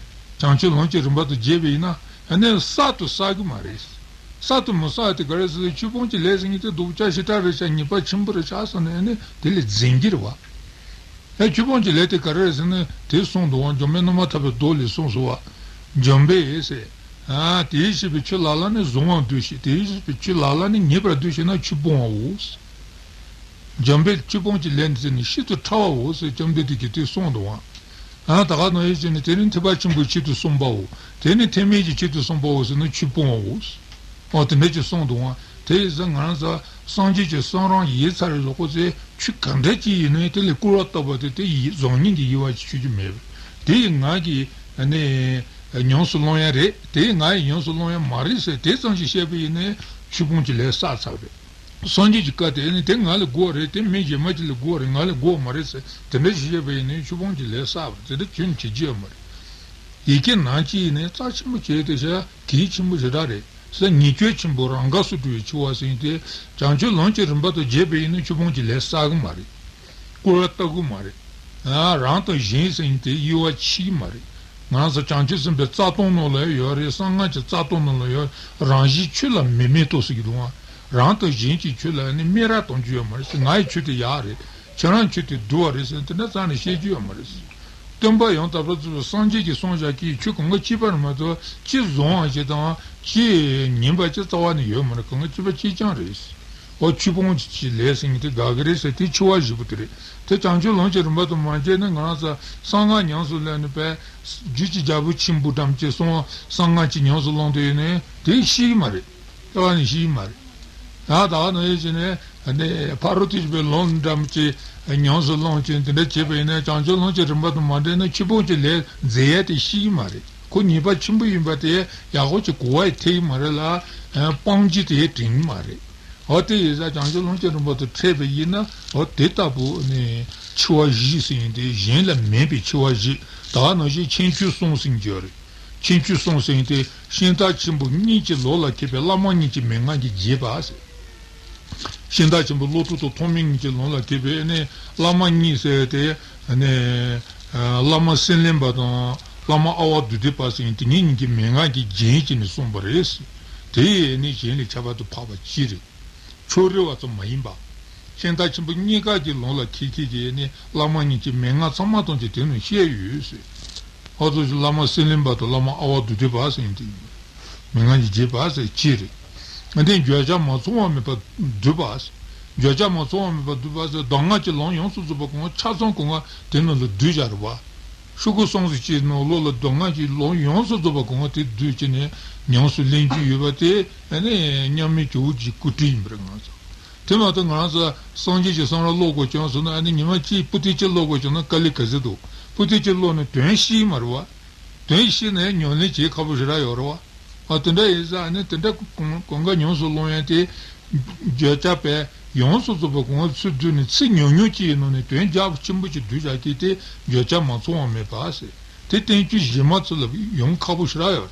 བྱང་ཆུབ་ལམ་གྱི་རིམ་པ་དུ་བརྒྱབ་པ་ཡིན་ན་ཨ་ནི་བསགས་དུ་བསགས་གི་མ་རེད། བསགས་དུ་མི་བསགས་དེ་ག་རེ་ཟེར་ཆུ་སྤོང་གི་ལས་ཟེར་མཁན་དེ་སྡུག་ཅག་ཞེ་དྲག་རེད་ཤག་ཉེས་པ་ཆེན་པོ་རེད་ཤག་ཟེར་ནས་ཨ་ནི་དེ་ལས་འཛིན་གྱི་རེད་བ། ཡང་ཆུ་སྤོང་གི་ལས་དེ་ག་རེ་རེད་ཟེར་ན་དེ་གསུངས་འདུག་བ། འཇམ་དཔལ་ནམ་མཁའ་ཐར་པའི་མདོ་ལས་གསུངས་སོ་བ། འཇམ་དཔལ་ཟེར། ཨ་དེས་བཤད་པའི་ཆོས་ལ་ལ་ནི་གཟུང་བར་འདོད་ཤེས། དེས་བཤད་པའི་ཆོས་ལ་ལ་ནི་ཉེས་པར་འདོད་ཤེས་ན་ཆུ་སྤོང་བའོ། འཇམ་དཔལ་ཆུ་སྤོང་གི་ལས་འདི་ནི་ཤིན་ཏུ་ཕྲ་བའོ་ཟེར་བཅོམ་ལྡན་འདས་ཀྱིས་དེ་གསུངས་འདུག་བ། ཨ་ད་ག་ནང་བཞིན་བྱས་ནས་དེ་ནི་ཐེག་པ་ཆེན་པོའི་ཆེད་དུ་གསུངས་པའོ། དེ་ནི་ཐེག་དམན་གྱི་ཆེད་དུ་གསུངས་པའོ་ཟེར་ན་ཆུ་སྤོང་བའོ། ཨོ་དེ་འདྲ་ཅིག་གསུངས་འདུག་བ། དེ་ཡིན་ཙང་ང་རང་ཚོ་སངས་རྒྱས་ཀྱི་གསུང་རང་ཡིན་ཚར་རེད་ལོ་ཁོ་ཚོས་ཆོས་ག་འདྲ་ཅིག་ཡིན་ནའི་དེ་ལས་སྐུར་བ་བཏབ་པ་དེ་དེ་ཡིད་བཟང་ངན་གྱི་དབྱེ་བ་ཅིག་ཆོད་ཀྱི་མེད་པས། དེ་ཡི་ངག་གི་ནས་ཉམས་སུ་བླང་ཡ་རེད། དེ་ཡི་ངག་ཡི་ཉམས་སུ་བླང་ཡ་མ་རེད་ཟེར་དེ་ཙམ་ཞིག་བཤད་པ་ཡིན་ནའི་ཆུ་སྤོང་གི་ལས་བསགས་ཚར་རེད། སངས་རྒྱས་ཀྱི་བཀའ་དེ་ནི་དེ་ང་ལས་དགོས་རེད། དེ་མི་གཞན་མ་ཅིག་ལས་དགོས་རེད། ང་ལས་དགོས་མ་རེད་ཟེར་དེ་འདྲ་ཞིག་བཤད་པ་ཡིན་ནའི་ཆུ་སྤོང་གི་ལས་བསགས་པ་དེ་འདྲ་ཁྱོན་བྱེད་རྒྱུ་ཡོད་མ་རེད། ཡི་གེ་ནང་གཅིག་ཡིན་ནའི་རྩ་ཆེན་པོ་བྱས་ཏེ་བཤད་གལ་ཆེན་པོ་ཞེ་དྲག་རེད་ཟེར། ཉེས་སྤྱོད་ཆེན་པོ་རང་དགར་སུ་སྒྲུབ་པའི་ཆེ་བ་ཟེར་མཁན་དེ་བྱང་ཆུབ་ལམ་གྱི་རིམ་པ་དང་རྒྱས་པ་ཡིན་ན་ཆུ་སྤོང་གི་ལས་བསགས་གི་མ་རེད། སྐུར་བ་བཏབ་གི་མ་རེད། ཨ་རང་དང་གཞན་ཟེར་མཁན་དེ་དབྱེ་བ་ཕྱེ་གི་མ་རེད། ང་ཚོ་བྱང་ཆུབ་སེམས་དཔའི་རྩ་ལྟུང་ནང་ལ་ཡོད་རེད། གསང་སྔགས་ཀྱི་རྩ་ལྟུང་ནང་ལ་ཡོད། རང་གཞན་ཆོས་ལ་མི་སྨད་དོ་ཟེར་གྱི་འདུག་ཨ། རང་དང་གཞན་གྱི་ཆོས་ལ་ནི་སྨད་ར་གཏོང་རྒྱུ་ཡོད་མ་རེད་ཟེར། ང་ཡི་ཆོས་དེ་ཡག་རེད། ཁྱེད་རང་ཆོས་དེ་སྡུག་པ་རེད་ཟེར་དེ་འདྲ་རྩ་ནས་བཤད་རྒྱུ་ཡོད་མ་རེད་ཟེར། སྟོན་པ་ཡང་དག་པར་རྫོགས་པའི་སངས་རྒྱས་ཀྱིས་གསུངས་བཞག་གི་ཆོས་གང་ག་གཅིག་པ་རེད་མ་གཏོགས་གཅིག་བཟང་བ་ཞིག་དང་གཅིག་ངན་པ་ཅིག་རྩ་བ་ནས་ཡོད་མ་རེད། གང་ག་གཅིག་པ་གཅིག་རྐྱང་རེད། འོ་ཆུ་སྤོང་གི་ལས་ཟེར་མཁན་དེ་དགག་གི་རེད་ཟེར་དེ་ཆེ་བ་ཞེ་པོ་དེ་རེད། དེ་བྱང་ཆུབ་ལམ་གྱི་རིམ་པ་དང་མ་མཇལ་ན་ང་རང་ཚོ་གསང་སྔགས་ཉམས་སུ་ལེན་ནས་པས་རྒྱུད་ཀྱི་རྒྱལ་པོ་ཆེན་པོ་འགྲམ་གྱི་གསང་གསང་སྔགས་ཀྱི་ཉམས་སུ་བླངས་དུས་ནས་དེ་ཤེས་ཀྱི་མ་རེད། ལྟ་བ་ནས་ཤེས་ཀྱི་མ་རེད། ད་ད་ནང་བཞིན་བྱས་ནས་ནས་ཕ་རོལ་ཏུ་ཕྱིན་པའི་ལམ་འགྲམ་གྱི་ཉམས་སུ་བླངས་ཀྱིན་དེ་འདྲ་བྱས་པ་ཡིན་ན་བྱང་ཆུབ་ལམ་གྱི་རིམ་པ་དང་མ་འབྲེལ་ན་ཆུ་སྤོང་གི་ལས་མཛད་ཡས་དེ་ཤེས་ཀྱི་མ་རེད། ཁོ་ཉེས་པ་ཆེན་པོ་ཡིན་པ་དེ་ཡག་པོ་ཅིག་གོ་བ་ཡི་ཐེག་མ་རེད་ལ། ཨ། སྤང་བྱ་དེ་དྲན་མ་རེད། འོ་དེ་ཡིན་ཙང་བྱང་ཆུབ་ལམ་གྱི་རིམ་པ་དང་འཕྲད་པ་ཡིན་ན། འོ་དེ་ལྟ་བུ་ནི་འཆི་བ་བཞི་ཟེར་ཡིན་ཏེ། གཞན་ལ་མེད་པའི་འཆི་བ་བཞི། ད་ག་ནང་བཞིན་ཁྱད་ཆོས་གསུམ་ཟེར་གྱི་ཡོད་རེད། ཁྱད་ཆོས་གསུམ་ཟེར་ཡིན་ཏེ། ཤིང་རྟ་ཆེན་པོ་གཉིས་ཀྱི་ལོ་ལ་ཁད་པའི་བླ་མ་གཉིས་ཀྱི་མན་ངག་གིས་འགྱེད་པ་ཟེར། ཤིང་རྟ་ཆེན་པོ་བློ་གྲོས་དང་ཐོགས་མེད་གཉིས་ཀྱི་ལོ་ལ་ཁད་པའི་ནི་བླ་མ་གཉིས་ཟེར་ཏེ། ནི་བླ་མ་སྲེད་ལེན་པ་དང་བླ་མ་ཨ་ཝ་དྷཱུ་ཏི་པ་ཟེར་ཡིན་ཏེ། ངེད་གཉིས་ཀྱི་མན་ངག་གིས་འགྱེད་བྱས་ནས་གསུངས་པ་རེད། དེ་ནི་གཞན་ལས་ཁྱད་པར་དུ་འཕགས་པ་ཅིག་རེད། ཕྱོགས་རིས་པ་ཙམ་མ་ཡིན་པ། ཤིང་རྟ་ཆེན་པོ་གཉིས་ཀ་གི་ལུང་ལ་ཁད་ཁད་ཀྱི་ནི་བླ་མ་གཉིས་ཀྱི་མན་ངག་ཚང་མ་ཐམས་ཅད་དེ་ནང་བཤད་ཡོད་ཟེར། ཨ་ཙོ་ཅིག་བླ་མ་སྲེད་ལེན་པ་དང་བླ་མ་ཨ་ཝ་དྷཱུ་ཏི་པ་ཟེར་ཡིན་ཏེ། མན་ངག་གིས་འགྱེད་པ་ཟེར་ཅིག་རེད། འདི་བརྗོད་བྱ་མ་ཚང་བ་མེད་པར་བསྡུས་པ། བརྗོད་བྱ་མ་ཚང་བ་མེད་པར་བསྡུས་པ་ཟེར། གདམས་ངག་གི་ལུང་ཡོངས་སུ་རྫོགས་པ་གང་ཆ་ཚང་གང་ག་དེ་ནང་ལ་བསྡུས་བཞག་རེད་པ། ཤོག་གུ་གསུམ་ཙམ་གྱི་ནང་ལོགས་ལ་གདམས་ངག་གི་ལུང་ཡོངས་སུ་རྫོགས་པ་གང་ག་དེ་བསྡུས་བྱས་ནས་ཉམས་སུ་ལེན་རྒྱུ་ཡོད་པ་དེ། ཨ་ནི་མཉམ་མེད་ཇོ་བོ་རྗེའི་སྐུ་བཀྲིས་ཡིན་པ་རེད། ང་ཚོ། དེ་མ་གཏོགས་ང་རང་ཚོ་སངས་རྒྱས་ཀྱི་གསུང་རབ་ཀློག་དགོས་བྱུང་སོང་ན། ཨ་ནི་ཉི་མ་གཅིག་པོ་ཏི་གཅིག་ཀློག་དགོས་བྱུང་ན་དཀའ་ལས་ག་ཚོད་འདུག། པོ་ཏི་གཅིག་ཀློག་ནས་དོན་ཤེས་མ་རེད་པ། དོན་ཤེས་ན་ཡང་ཉམས་ལེན་བྱེད་ཁག་པོ་ཞེ་དྲག་ཡོད་རེད་པ། ཨ། དེ་འདྲ་ཡིན་ཙང་ཨ་ནི་དེ་འདྲ་གང་གང་ག་ཉམས་སུ་ལེན་ཡ་དེ། བརྗོད་བྱ་དཔེ་ཡོངས་སུ་རྫོགས་པ་གང་ཚུར་བསྡུས་ནས་ཚིག་ཉུང་ཉུང་གཅིག་ཡིན་ནོ་ནས་དོན་རྒྱ་ཆེན་པོ་ཅིག་བསྡུས་བཞག་གི། དེ་བརྗོད་བྱ་མ་ཚང་བ་མེད་པ་ཟེར། དེ་བསྟན་བཅོས་གཞན་མ་ཚོ་ལ་ཡོང་ཁག་པོ་ཞེ་དྲག་ཡོད་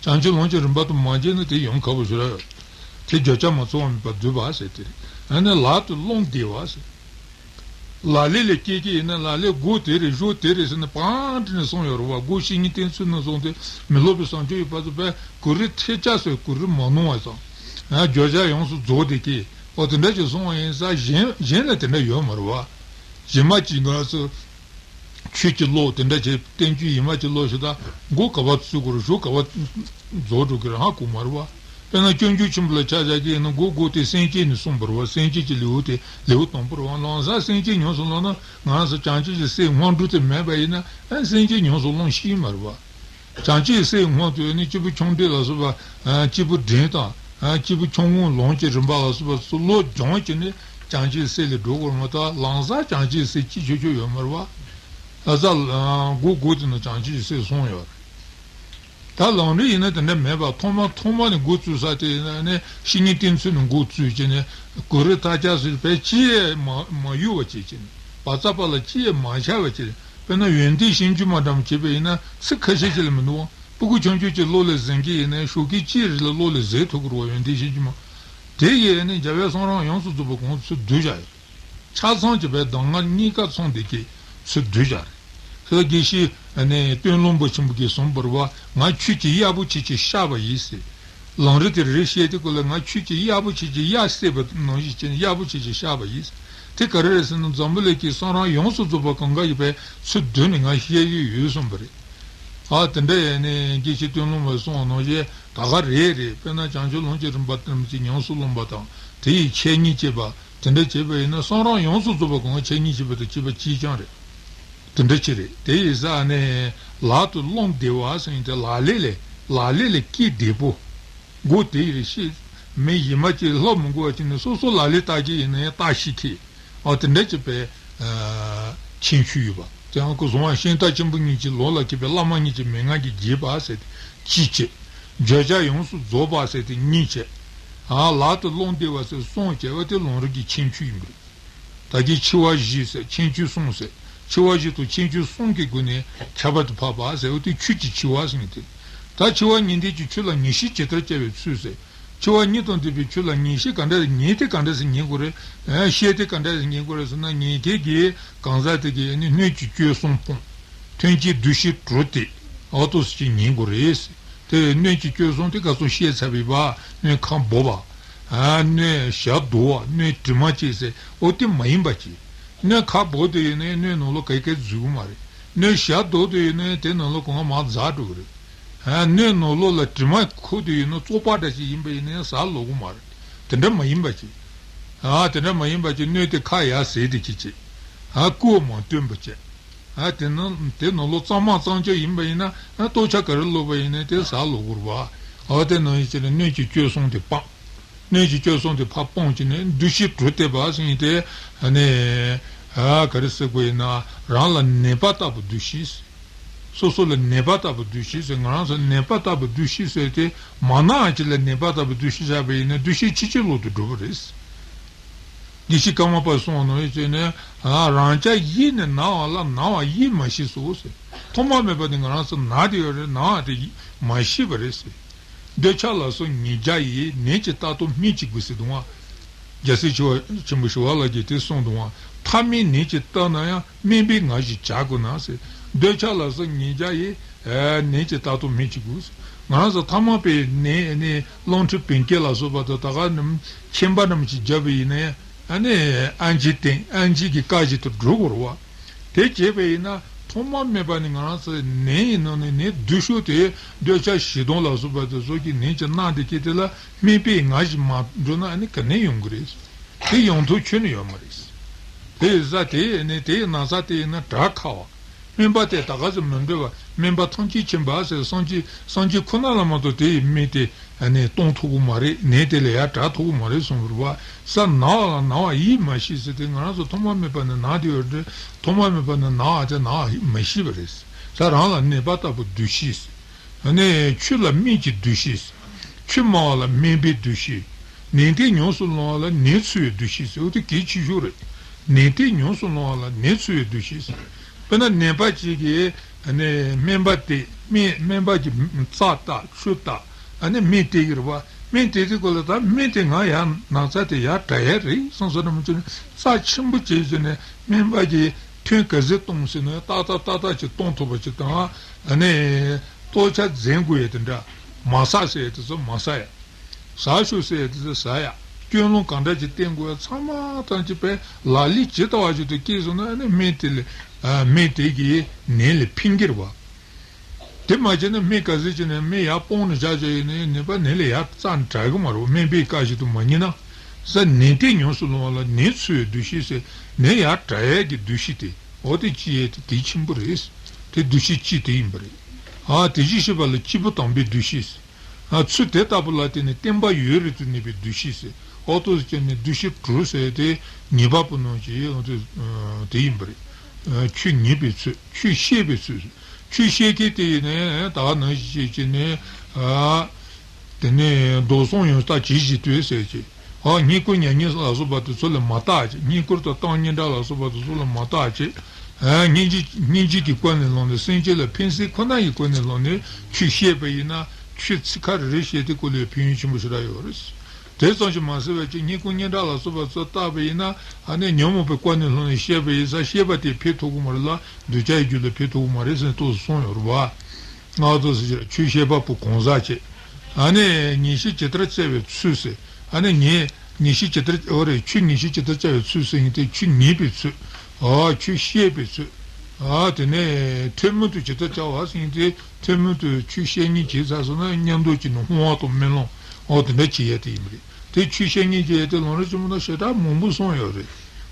རེད། བྱང་ཆུབ་ལམ་གྱི་རིམ་པ་དང་མ་འབྱེད་ན་དེ་ཡོང་ཁག་པོ་ཞེ་དྲག་ཡོད་རེད། དེ་བརྗོད་བྱ་མ་ཚང་བ་མེད་པར་བསྡུས་པ་ཟེར་དེ་རེད། ཨ་ནི་ལག་ཏུ་བླང་བདེ་བ་ཟེར། ལག་ལེན་ལ་བཀལ་གྱི་ཡིན་ན་ལག་ལེན་སྒོ་དེ་རེད་གཞུག་དེ་རེད་ཟེར་ནས་བང་བསྒྲིགས་ནས་གསུངས་ཡོད་རེད་པ། སྒོ་བཤེས་གཉེན་བསྟེན་ཚུལ་ནས་བཟུང་སྟེ་མི་སློབ་པའི་བཟང་སྤྱོད་ཡོད་པ་ཚོ་དཔེ་གུ་རུའི་ཐལ་ལྕག་ཟེར། གུ་རུ་མ་ནོར་བ་དང་། ཨ། བརྗོད་བྱ་ཡོངས་སུ་རྫོགས་བསྡད་ཀྱི། ཨོ་དེ་འདྲ་ཅིག་གསུངས་པ་ཡིན་ཙང་གཞན་གཞན་ལ་དེ་འདྲ་ཡོད་མ་རེད་པ། གཞན་མ་གཅིག་ང་ཚོ་ཆོས་ཀྱི་ཀློག་དེ་འདྲ་བྱས། བསྟན་བཅོས་ཡིན་མ་གཅིག་ཀློག་ཞིག་དང་མགོ་ག་པར་ཚུད་དགོས་རེད། གཞུག་ག་པར་རྫོགས་འགྲོ་གི་རེད་ཧ་གོ་མ་རེད་པ། དཔེར་ན་སྤྱོད་འཇུག་ཆེན་པོ་ལ་ཆ་བཞག་གི་ཡིན་ན་མགོ་སྒོ་དེ་སེམས་བསྐྱེད་ནས་གསུངས་པ་རེད་པ། སེམས་བསྐྱེད་ཀྱི་ལེའུ་དེ་ལེའུ་དང་པོ་རེད་པ། ལམ་སང་སེམས་བསྐྱེད་ཉམས་སུ་བླངས་ན། ང་ཚོ་བྱང་ཆུབ་ཀྱི་སེམས་སྔོན་འགྲོ་དེ་མེད་པ་ཡིན་ན། ཨ། སེམས་བསྐྱེད་ཉམས་སུ་བླངས་ཤེས་མ་རེད་པ། བྱང་ཆུབ་སེམས་སྔོན་དུ་ནི་སྐྱེས་བུ་ཆུང་འབྲིང་ལ་སོགས་པ། ཨ། སྐྱེས་བུ་འབྲིང་དང་། ཨ། སྐྱེས་བུ་ཆུང་ངུ་ལོངས་སྤྱོད་རིམ་པ་ལ་སོགས་པ་སོགས་བློ་སྦྱོང་བྱས་ནས་བྱང་ཆུབ་སེམས་ལ་འགྲོ་དགོས་མ་གཏོགས། ལམ་སང་བྱང་ཆུབ་སེམས་སྐྱེ་ཆོག་ཆོག་ཡོད་མ་རེད་པ། ཨ་ཙ། ཨ། སྒོ་སྒོ་དེ་ནས་བྱང་ཆུབ་སེམས་གསུངས་ཡོད་རེད། ད་ལམ་རིམ་ཡིན་ན་དེ་འདྲ་མེད་པ། ཐོག་མ་ཐོག་མ་ནས་འགོ་བཙུགས་ས་དེ་ཡིན་ན་ནི་བཤེས་གཉེན་བསྟེན་ཚུལ་ནས་འགོ་བཙུགས་བྱས་ནས། གུ་རུའི་ཐལ་ལྕག་ཟེར་བས་ཅི་ཡང་མ་མ་གཡོ་བ་བྱས་བྱས་ནས། བ་ཙ་པ་ལ་ཅི་ཡང་མ་བྱ་བ་བྱས། དཔེར་ན་ཡོན་ཏན་ཤིང་ཆུ་མ་འདྲ་མོ་བྱས་པ་ཡིན་ན་ཚིག་ཁ་ཤས་ཤིག་ལས་མི་འདུག་པ། སྤུ་གུ་ཆུང་ཆུང་ཅིག་བློ་ལ་འཛིན་གྱི་ཡིན་ན་ཞོགས་ཀས་གཅིག་རེ་ལ་བློ་ལ་འཛིན་ཐུབ་ཀྱི་རེད་པ། ཡོན་ཏན་ཤིང་ཆུ་མ། དེ་ཡིས་ནི་རྒྱལ་བའི་གསུང་རབ་ཡོངས་སུ་རྫོགས་པ་གང་ཚུར་བསྡུས་བཞག་ཡོད། ཆ་ཚང་གཅིག་པའི་གདམས་ངག་གཉིས་ཀ་ཚང་བསྡད་ཀྱི་ཚུལ་བསྡུས་བཞག་རེད། དེ་ལ་དགེ་བཤེས་ནས་སྟོན་ལུང་པ་ཆེན་པོ་གིས་གསུངས་པ་རེད་པ། ང་ཁྱོད་ཀྱི་གཡག་པོ་ཆེ་ཆེར་ཤར་བ་ཡིན་ཟེར། ལམ་རིམ་དེ་རེ་བཤད་དུས་སྐབས་ལ། ང་ཁྱོད་ཀྱི་གཡག་པོ་ཆེ་ཆེར། གཡག་བསད་པ་ནང་བཞིན་བྱས་ནས་གཡག་པོ་ཆེ་ཆེར་ཤར་བ་ཡིན་ཟེར། དེ་ག་རེ་རེད་ཟེར་ན། འཛམ་བུ་གླིང་གི་གསུང་རབ་ཡོངས་སུ་རྫོགས་པ་གང་ག་ཡོད་པའི་ཚུལ་བསྡུས་ནས་ང་བཤད་ཀྱི་ཡོད་གསུངས་པ་རེད། ཨ། དེ་འདྲ་ཡིན་ནས་དགེ་བཤེས་སྟོན་ལུང་པས་གསུངས་པ་ནང་བཞིན་ད་ག་རེད་རེད། དཔེར་ན་བྱང་ཆུབ་ལམ་གྱི་རིམ་པ་ཙམ་ཞིག་ཉམས་སུ་བླངས་པ་དང་། དེ་ཡི་འཆད་ཉན་བྱས་པ། དེ་འདྲ་བྱས་པ་ཡིན་ན་གསུང་རབ་ཡོངས་སུ་རྫོགས་པ་གང་འཆད་ཉན་བྱས་པ་དང་བཅས་པ་གཅིག་རྐྱང་རེད། དེ་འདྲ་ཅིག་རེད། དེ་ཡིན་ཙང་ནི་ལག་ཏུ་བླང་བདེ་བ་ཟེར་ཡིན་ཏེ། ལག་ལེན་ལ་ལག་ལེན་ལ་བཀལ་བདེ་པོ། སྒོ་དེ་ཡི་རེ་ཤེས། མི་གཞན་མ་ཅིག་ལྷབ་མི་དགོས་པ་བྱས་ནས་སོ་སོ་ལག་ལེན་བལྟ་གི་ཡིན་ན་ཡང་བལྟ་ཤེས་མཁན། ཨ། དེ་འདྲ་ཅིག་པའི་ཁྱད་ཆོས་ཡོད་པ། དེའང་སྐུ་གསུང་བ་ཤིང་རྟ་ཆེན་པོ་གཉིས་ཀྱི་ལོ་ལ་ཁད་པའི་བླ་མ་གཉིས་ཀྱི་མན་ངག་གིས་འགྱེད་པ་ཟེར་ཏེ་གཅིག་བྱས། བརྗོད་བྱ་ཡོངས་སུ་རྫོགས་པ་ཟེར་ཏེ་གཉིས་བྱས། ཨ། ལག་ཏུ་བླང་བདེ་བ་ཟེར་གསུམ་བྱས། འོ་དེ་ལམ་རིམ་གྱི་ཁྱད་ཆོས་ཡིན་པ་རེད། ད་གིན་འཆི་བ་བཞི་ཟེར། ཁྱད་ཆོས་གསུམ་ཟེར། འཆི་བ་བཞི་དང་ཁྱད་ཆོས་གསུམ་གྱི་སྒོ་ནས་ཁྱད་པར་དུ་འཕགས་པ་ཟེར། འོ་དེ་ཆོས་ཀྱི་འཆི་བ་ཟེར་མཁན་དེ། ད་འཆི་བ་ཉིད་ལྡན་གྱི་ཆོས་ལ་ངེས་ཤེས་ཇི་ལྟར་སྐྱེ་བའི་ཚུལ་ཟེར། འཆི་བ་ཉིད་དང་ལྡན་པའི་ཆོས་ལ་ངེས་ཤེས་ག་འདྲ། ཉན་དེ་ག་འདྲ་ཟེར་ཉན་དགོས་རེད། ཨ། བཤད་དེ་ག་འདྲ་ཟེར་ཉན་དགོས་རེད་ཟེར་ན། ཉན་མཁན་གྱིས་གང་ཟག་དེ་གིས་ནི་སྣོད་ཀྱི་བཅུད་གསུམ་སྤངས། ཐུན་གྱི་བདུད་བཞི་གྲོལ་ཏེ། འོ་ཏོ་ཟེར་གྱི་ཉན་དགོས་རེད། དེ་སྣོད་ཀྱི་བཅུད་གསུམ་དེ་ག་ཚོད་བཤད་ཚར་བའི་བར། སྣོད་ཁ་སྦོ་བ། ཨ། སྣོད་ཞབས་རྡོལ་བ། སྣོད་དྲི་མ་བཅས་ཟེར། འོ་དེ་མ་ཡིན་པ་ཅིག། སྣོད་ཁ་སྦོ་དེ་ཡིན་ནའི་སྣོད་ནང་ལོགས་ག་གེ་འཛུལ་གི་མ་རེད། སྣོད་ཞབས་རྡོལ་དེ་ཡིན་ནའི་དེ་ནང་ལོགས་གང་མར་འཛག་འགྲོ་གི་རེད། ཨ། སྣོད་ནང་ལོགས་ལ་དྲི་མ་ཁུག་དེ་ཡིན་ན་བཙོག་པ་འདྲ་ཞིག་ཡིན་པ་ཡིན་ནའི་ཟག་ལོག་གི་མ་རེད། དེ་འདྲ་མ་ཡིན་པ་ཅིག། ཨ། དེ་འདྲ་མ་ཡིན་པ་ཅིག། སྣོད་དེ་ཁ་ཡར་ཟེར་དེ་ཅིག་ཅིག། ཨ། བསྐུར་བ་མ་བཏོན་པ་བྱས། ཨ། དེ་ནང་དེ་ནང་ལོགས་གཙང་མ་གཙང་ཆོག་ཡིན་པ་ཡིན་ན། ཨ། ལྟོ་ཆས་ག་རེ་བླུགས་པ་ཡིན་ནའི་དེ་ཟག་ལོག་གི་རེད་པ། འོ་དེ་ནང་བཞིན་བྱས་ནས་སྣོད་ཀྱི་བཅུད་གསུམ་དེ་སྤངས། སྣོད་ཀྱི་བཅུད་གསུམ་དེ་ཕར་སྤངས་བྱས་ནས་བདུད་བཞི་གྲོལ་བསྡད་པ་ཟེར་མཁན་དེ། ཨ་ནི། ཨ། ག་རེ་ཟེར་དགོས་ཡིན་ན། རང་ལ་ནད་པ་ལྟ་བུ་བདུད་བཞི། སོ་སོ་ལ་ནད་པ་ལྟ་བུ་འདུ་ཤེས་ཟེར། ང་རང་ཚོ་ནད་པ་ལྟ་བུ་འདུ་ཤེས་ཟེར་ཏེ་མ་ན་བ་ཅིག་ལ་ནད་པ་ལྟ་བུ་འདུ་ཤེས་བཞག་པ་ཡིན་ན་འདུ་ཤེས་ཕྱི་ཕྱི་ལོག་ཏུ་འགྲོ་བ་རེད། དགེ་བཤེས་ཀརྨ་པས་གསུངས་ནོ་ཡོད་ཅེ་ནས། རང་ཅག་ཡིད་ནི་ན་བ་ལ་ན་བ་ཡིད་མ་ཤེས་སོ་ཟེར། ཐོག་མ་མེད་པ་ནས་ང་རང་ཚོ་ན་དེ་ཡོད་རེད། ན་བ་དེ་མ་ཤེས་པ་རེད་ཟེར། འདོད་ཆགས་ལ་སོགས་ཉིད་བྱ་ཡི། ནད་ཀྱི་རྟགས་སྟོན་སྨན་གྱིས་དགོས་ཟེར་འདུག་བ། རྒྱལ་སྲས་ཆེ་བ་ཆེན་པོ་ཞི་བ་ལྷ་གིས་དེ་གསུངས་འདུག་བ། ཐ་མལ་ནད་ཀྱི་རྟགས་ན་ཡང་། སྨན་པས་ང་བཞིན་བྱ་དགོས་ན་ཟེར། འདོད་ཆགས་ལ་སོགས་ཉིད་བྱ་ཡི། ནད་ཀྱི་རྟགས་སྟོན་སྨན་གྱིས་དགོས་ཟེར། ང་རང་ཚོ་ཐ་མལ་པའི་ནད་ནི་རླུང་མཁྲིས་བུམ་སྐྱེས་ལ་སོགས་པ་དང་ད་ག་རྣམས་མཁྱེན་པ་རྣམས་ཀྱིས་བརྒྱབ་པ་ཡིན་ན་ཡང་། ཨ་ནི་ཨན་ཇིའི་སྟེང་ཨན་ཇི་གི་བཀའ་བཞིན་དུ་འགྲོ་དགོས་རེད་བ། དེ་བྱས་པ་ཡིན་ན་ཐོག་མ་མེད་པ་ནས་ང་རང་ཚོའི་ནད་ཡིན་ནོ་ནི་ནད་སྡུག་ཤོས་དེ་འདོད་ཆགས་ཞེ་སྡང་ལ་སོགས་པ་དེ་ཚོ་གི་ནད་ཀྱི་རྣམ་དེ་སྐྱེས་དེ་ལ་སྨན་པས་ང་བཞིན་མ་འགྲོ་ན་ཨ་ནི་ག་ནས་ཡོང་གི་རེད། དེ་ཡོང་ཐབས་ཁྱོན་ནས་ཡོད་མ་རེད། དེ་ཡིན་ཙང་དེ་ནི་དེའི་ན་ཚ་དེ་ཡིན་ན་དྲག་ཁ་བ། སྨན་པ་དེ་ད་ག་ཚོད་མི་འདྲ་བ། སྨན་པ་ཐམས་ཅད་མཁྱེན་པ་ཟེར། སངས་རྒྱས་སངས་རྒྱས་ཁོ་ན་ལ་མ་གཏོགས་དེ་ཡི་སྨན་དེ་ཨ་ནི་གཏོང་ཐུབ་ཀྱི་མ་རེད། ནད་དེ་ལ་ཡར་དྲག་ཐུབ་ཀྱི་མ་རེད་གསུངས་པ་རེད་བ། ས་ན་བ་ལ་ན་བ་ཡིད་མ་ཤེས་ཟེར་ཏེ་ང་རང་ཚོ་ཐོག་མ་མེད་པ་ནས་ན་དེ་ཡོད་རེད། ཐོག་མ་མེད་པ་ནས་ན་བ་དེ་ན་བ་ཡིད་མ་ཤེས་པ་རེད། ས་རང་ལ་ནད་པ་ལྟ་བུ་འདུ་ཤེས། ཨ་ནི་ཆོས་ལ་སྨན་གྱི་འདུ་ཤེས། ཆོས་སྨྲ་བ་ལ་སྨན་པའི་འདུ་ཤེས། ནན་ཏན་ཉམས་སུ་བླང་བ་ལ་ནད་འཚོལ་བའི་འདུ་ཤེས་ཟེར། འོ་དེ་གལ་ཆེ་ཤོས་རེད། ནན་ཏན་ཉམས་སུ་བླང་བ་ལ་ནད་འཚོལ་བའི་འདུ་ཤེས་ཟེར། དཔེར་ན་ནད་པ་གཅིག་གིས་ཨ་ནི་སྨན་པ་དེ་སྨན་སྨན་པ་གྱིས་རྩ་ལྟ་ཆུ་ལྟ། ཨ་ནི་སྨན་སྟེར་གྱི་རེད་བ། སྨན་སྟེར་དུས་སྐབས་ལ་ད་སྨན་དེ་ང་ཡར་ན་ཚ་དེ་ཡར་དྲག་ཡས་རེད་བསམ་སོང་ན་མི་ཚོ་ནི་རྩ་ཆེན་པོ་བྱས་བྱས་ནས་སྨན་པ་གྱིས་ཐུན་ག་ཚོད་གཏོང་ཟེར་ན་ཏག་ཏག་ཏག་ཏག་ཅིག་གཏོང་ཐུབ་པ་ཅིག་དང་། ཨ་ནི་ལྟོ་ཆས་འཛེམ་དགོས་ཡས་དེ་འདྲ། མ་ཟ་ཟེར་ཡས་དེ་ཚོ་མ་ཟ་ཡ། ཟ་ཤོག་ཟེར་ཡས་དེ་ཚོ་ཟ་ཡ། སྐྱོན་སློང་ག་འདྲ་ཅིག་བསྟེན་དགོས་ཡ་ཚང་མ་ཐམས་ཅད་པའི་ལག་ལེན་ཇི་ལྟ་བ་བཞིན་དུ་སྐྱེས་སོང་ན་ཨ་ནི་སྨན་དེ་ལས་ཨ་སྨན་དེ་གིས་ནད་ལ་ཕན་གྱི་རེད་བ། དེ་མ་བྱས་ན་སྨན་ག་ཚོད་བྱས་ནས་སྨན་ཡར་སྤོང་ནས་བཞག་བྱས་ཡིན་ནའི་ནད་པ་ནད་ལས་ཡར་རྩ་དྲག་གི་མ་རེད། སྨན་པའི་བཀའ་བཞིན་དུ་མ་ཉན་ན། ས་ནན་ཏན་ཉམས་སུ་བླང་བ་ལ་ནད་འཚོལ་བའི་འདུ་ཤེས་ཟེར། ནད་ཡར་དྲག་ཡས་ཀྱི་འདུ་ཤེས་དེ། འོ་དེ་ཅི་ཡས་དེ་གལ་ཆེན་པོ་རེད། དེ་འདུ་ཤེས་གཅིག་དེ་ཡིན་པ་རེད། ཨ་དེ་བཞིན་གཤེགས་པ་ལ་སྐྱེས་བུ་དམ་པའི་འདུ་ཤེས། ཨ་ཚུལ་དེ་ལྟ་བུ་ལ་བརྟེན་ནས་བསྟན་པ་ཡུན་རིང་དུ་གནས་པའི་འདུ་ཤེས་ཟེར། འོ་དེ་ཟེར་ནས་འདུ་ཤེས་དྲུག་ཟེར་དེ་ཉེས་པ་པོ་རྣམས་ཀྱི་འོ་དེ་དེ་ཡིན་པ་རེད། ཨ་ཆོས་ཉན་པའི་ཚུལ། ཆོས་བཤད་པའི་ཚུལ། ཆོས་བཤད་མཁན་དེ་ཡིན་ནས་ད་ག་ནང་བཞིན་བྱས་བྱས་ནས། ཨ་དེ་ནས་མདོ་གསུང་ཡང་ལྟ་ཇི་བཞིན་དུ་ཟེར་གྱི། ཨ་བསྙེན་བཀུར་མྱ་ངན་ལ་སོགས་པ་དེ་ཚོ་ལ་མ་ལྟ་བྱས། བསྙེན་བཀུར་དང་གཏམ་སྙན་གྲགས་ལ་སོགས་པ་དེ་ཚོ་ལ་མ་ལྟ་བྱས། ཨ་སྙིང་རྗེ་སྙིང་རྗེ་གི་སྒོ་ནས་བླངས་ནས་སེམས་ཅན་ལ་ཕན་སེམས་ཁོ་ན་ཡི་སྒོ་ནས་བླངས་ནས་ཆོས་བཤད་པ་ཡིན་ན། ཆོས་ཚིག་ཁ་རེ་རེ་བཤད་དེ་སྐོར་ལ་ཕན་ཡོན་ཆེན་པོ་ཞེ་དྲག་ཡོད་རེད། དེ་ཙམ་ཞིག་མ་ཟད་པ་ཅིག་བསྙེན་བཀུར་སྙན་གྲགས་ལ་སོགས་པ་ཚོ་བལྟས་པ་ཡིན་ན། ཨ་ནི་ཉོན་མོངས་པའི་སྒོ་ནས་བླངས་ནས་བཤད་པ་ཡིན་ཙང་བཤད་པ་དེ་ཕན་ཐོགས་ཀྱི་མ་རེད་ལ། གདུལ་བྱ་ཡི་རྒྱུད་ལ་ཕན་ཐོགས་ཀྱི་མ་རེད་ཟེར་ནས་ཏོག་ཙམ་གསུངས་ཡོད་རེད་བ། སྔགས་ཐོག་ཟེར་གྱི་ཆོས་བཤད་པ་པོ་གང་ཟག་བྱས། ཨ་ནི་ཉན་ཤེས་ཇི་ལྟར་བྱ་བའི་ཚུལ་ཟེར། ཨ་ནི་ཉན་ཉན་ཤེས་ཇི་ལྟར་འོ་རེད། ཆོས་ཉན་ཤེས་ཇི་ལྟར་བྱ་བའི་ཚུལ་ཟེར་ཡིན་ཏེ་ཆོས་ཉན་པའི་ཚུལ། ཨ་ཆོས་བཤད་པའི་ཚུལ། ཨ་དེ་ནས་ཐུན་མོང་དུ་ཇི་ལྟར་བྱ་བ་ཟེར་ཡིན་ཏེ་ཐུན་མོང་དུ་ཆོས་བཤད་ཉན་བྱས་ཚར་སོང་ན་མཉམ་དུ་བྱས་ནས་བསྔོ་བ་དང་སྨོན་ལམ་འོ་དེ་འདྲ་བྱེད་ཡ་དེ་ཡིན་པ་རེད། དེ་ཆོས་བཤད་ཉན་བྱེད་ཡ་དེ་ལམ་རིམ་ཆེན་མོ་ནང་ཞེ་དྲག་མང་པོ་གསུངས་ཡོད་རེད།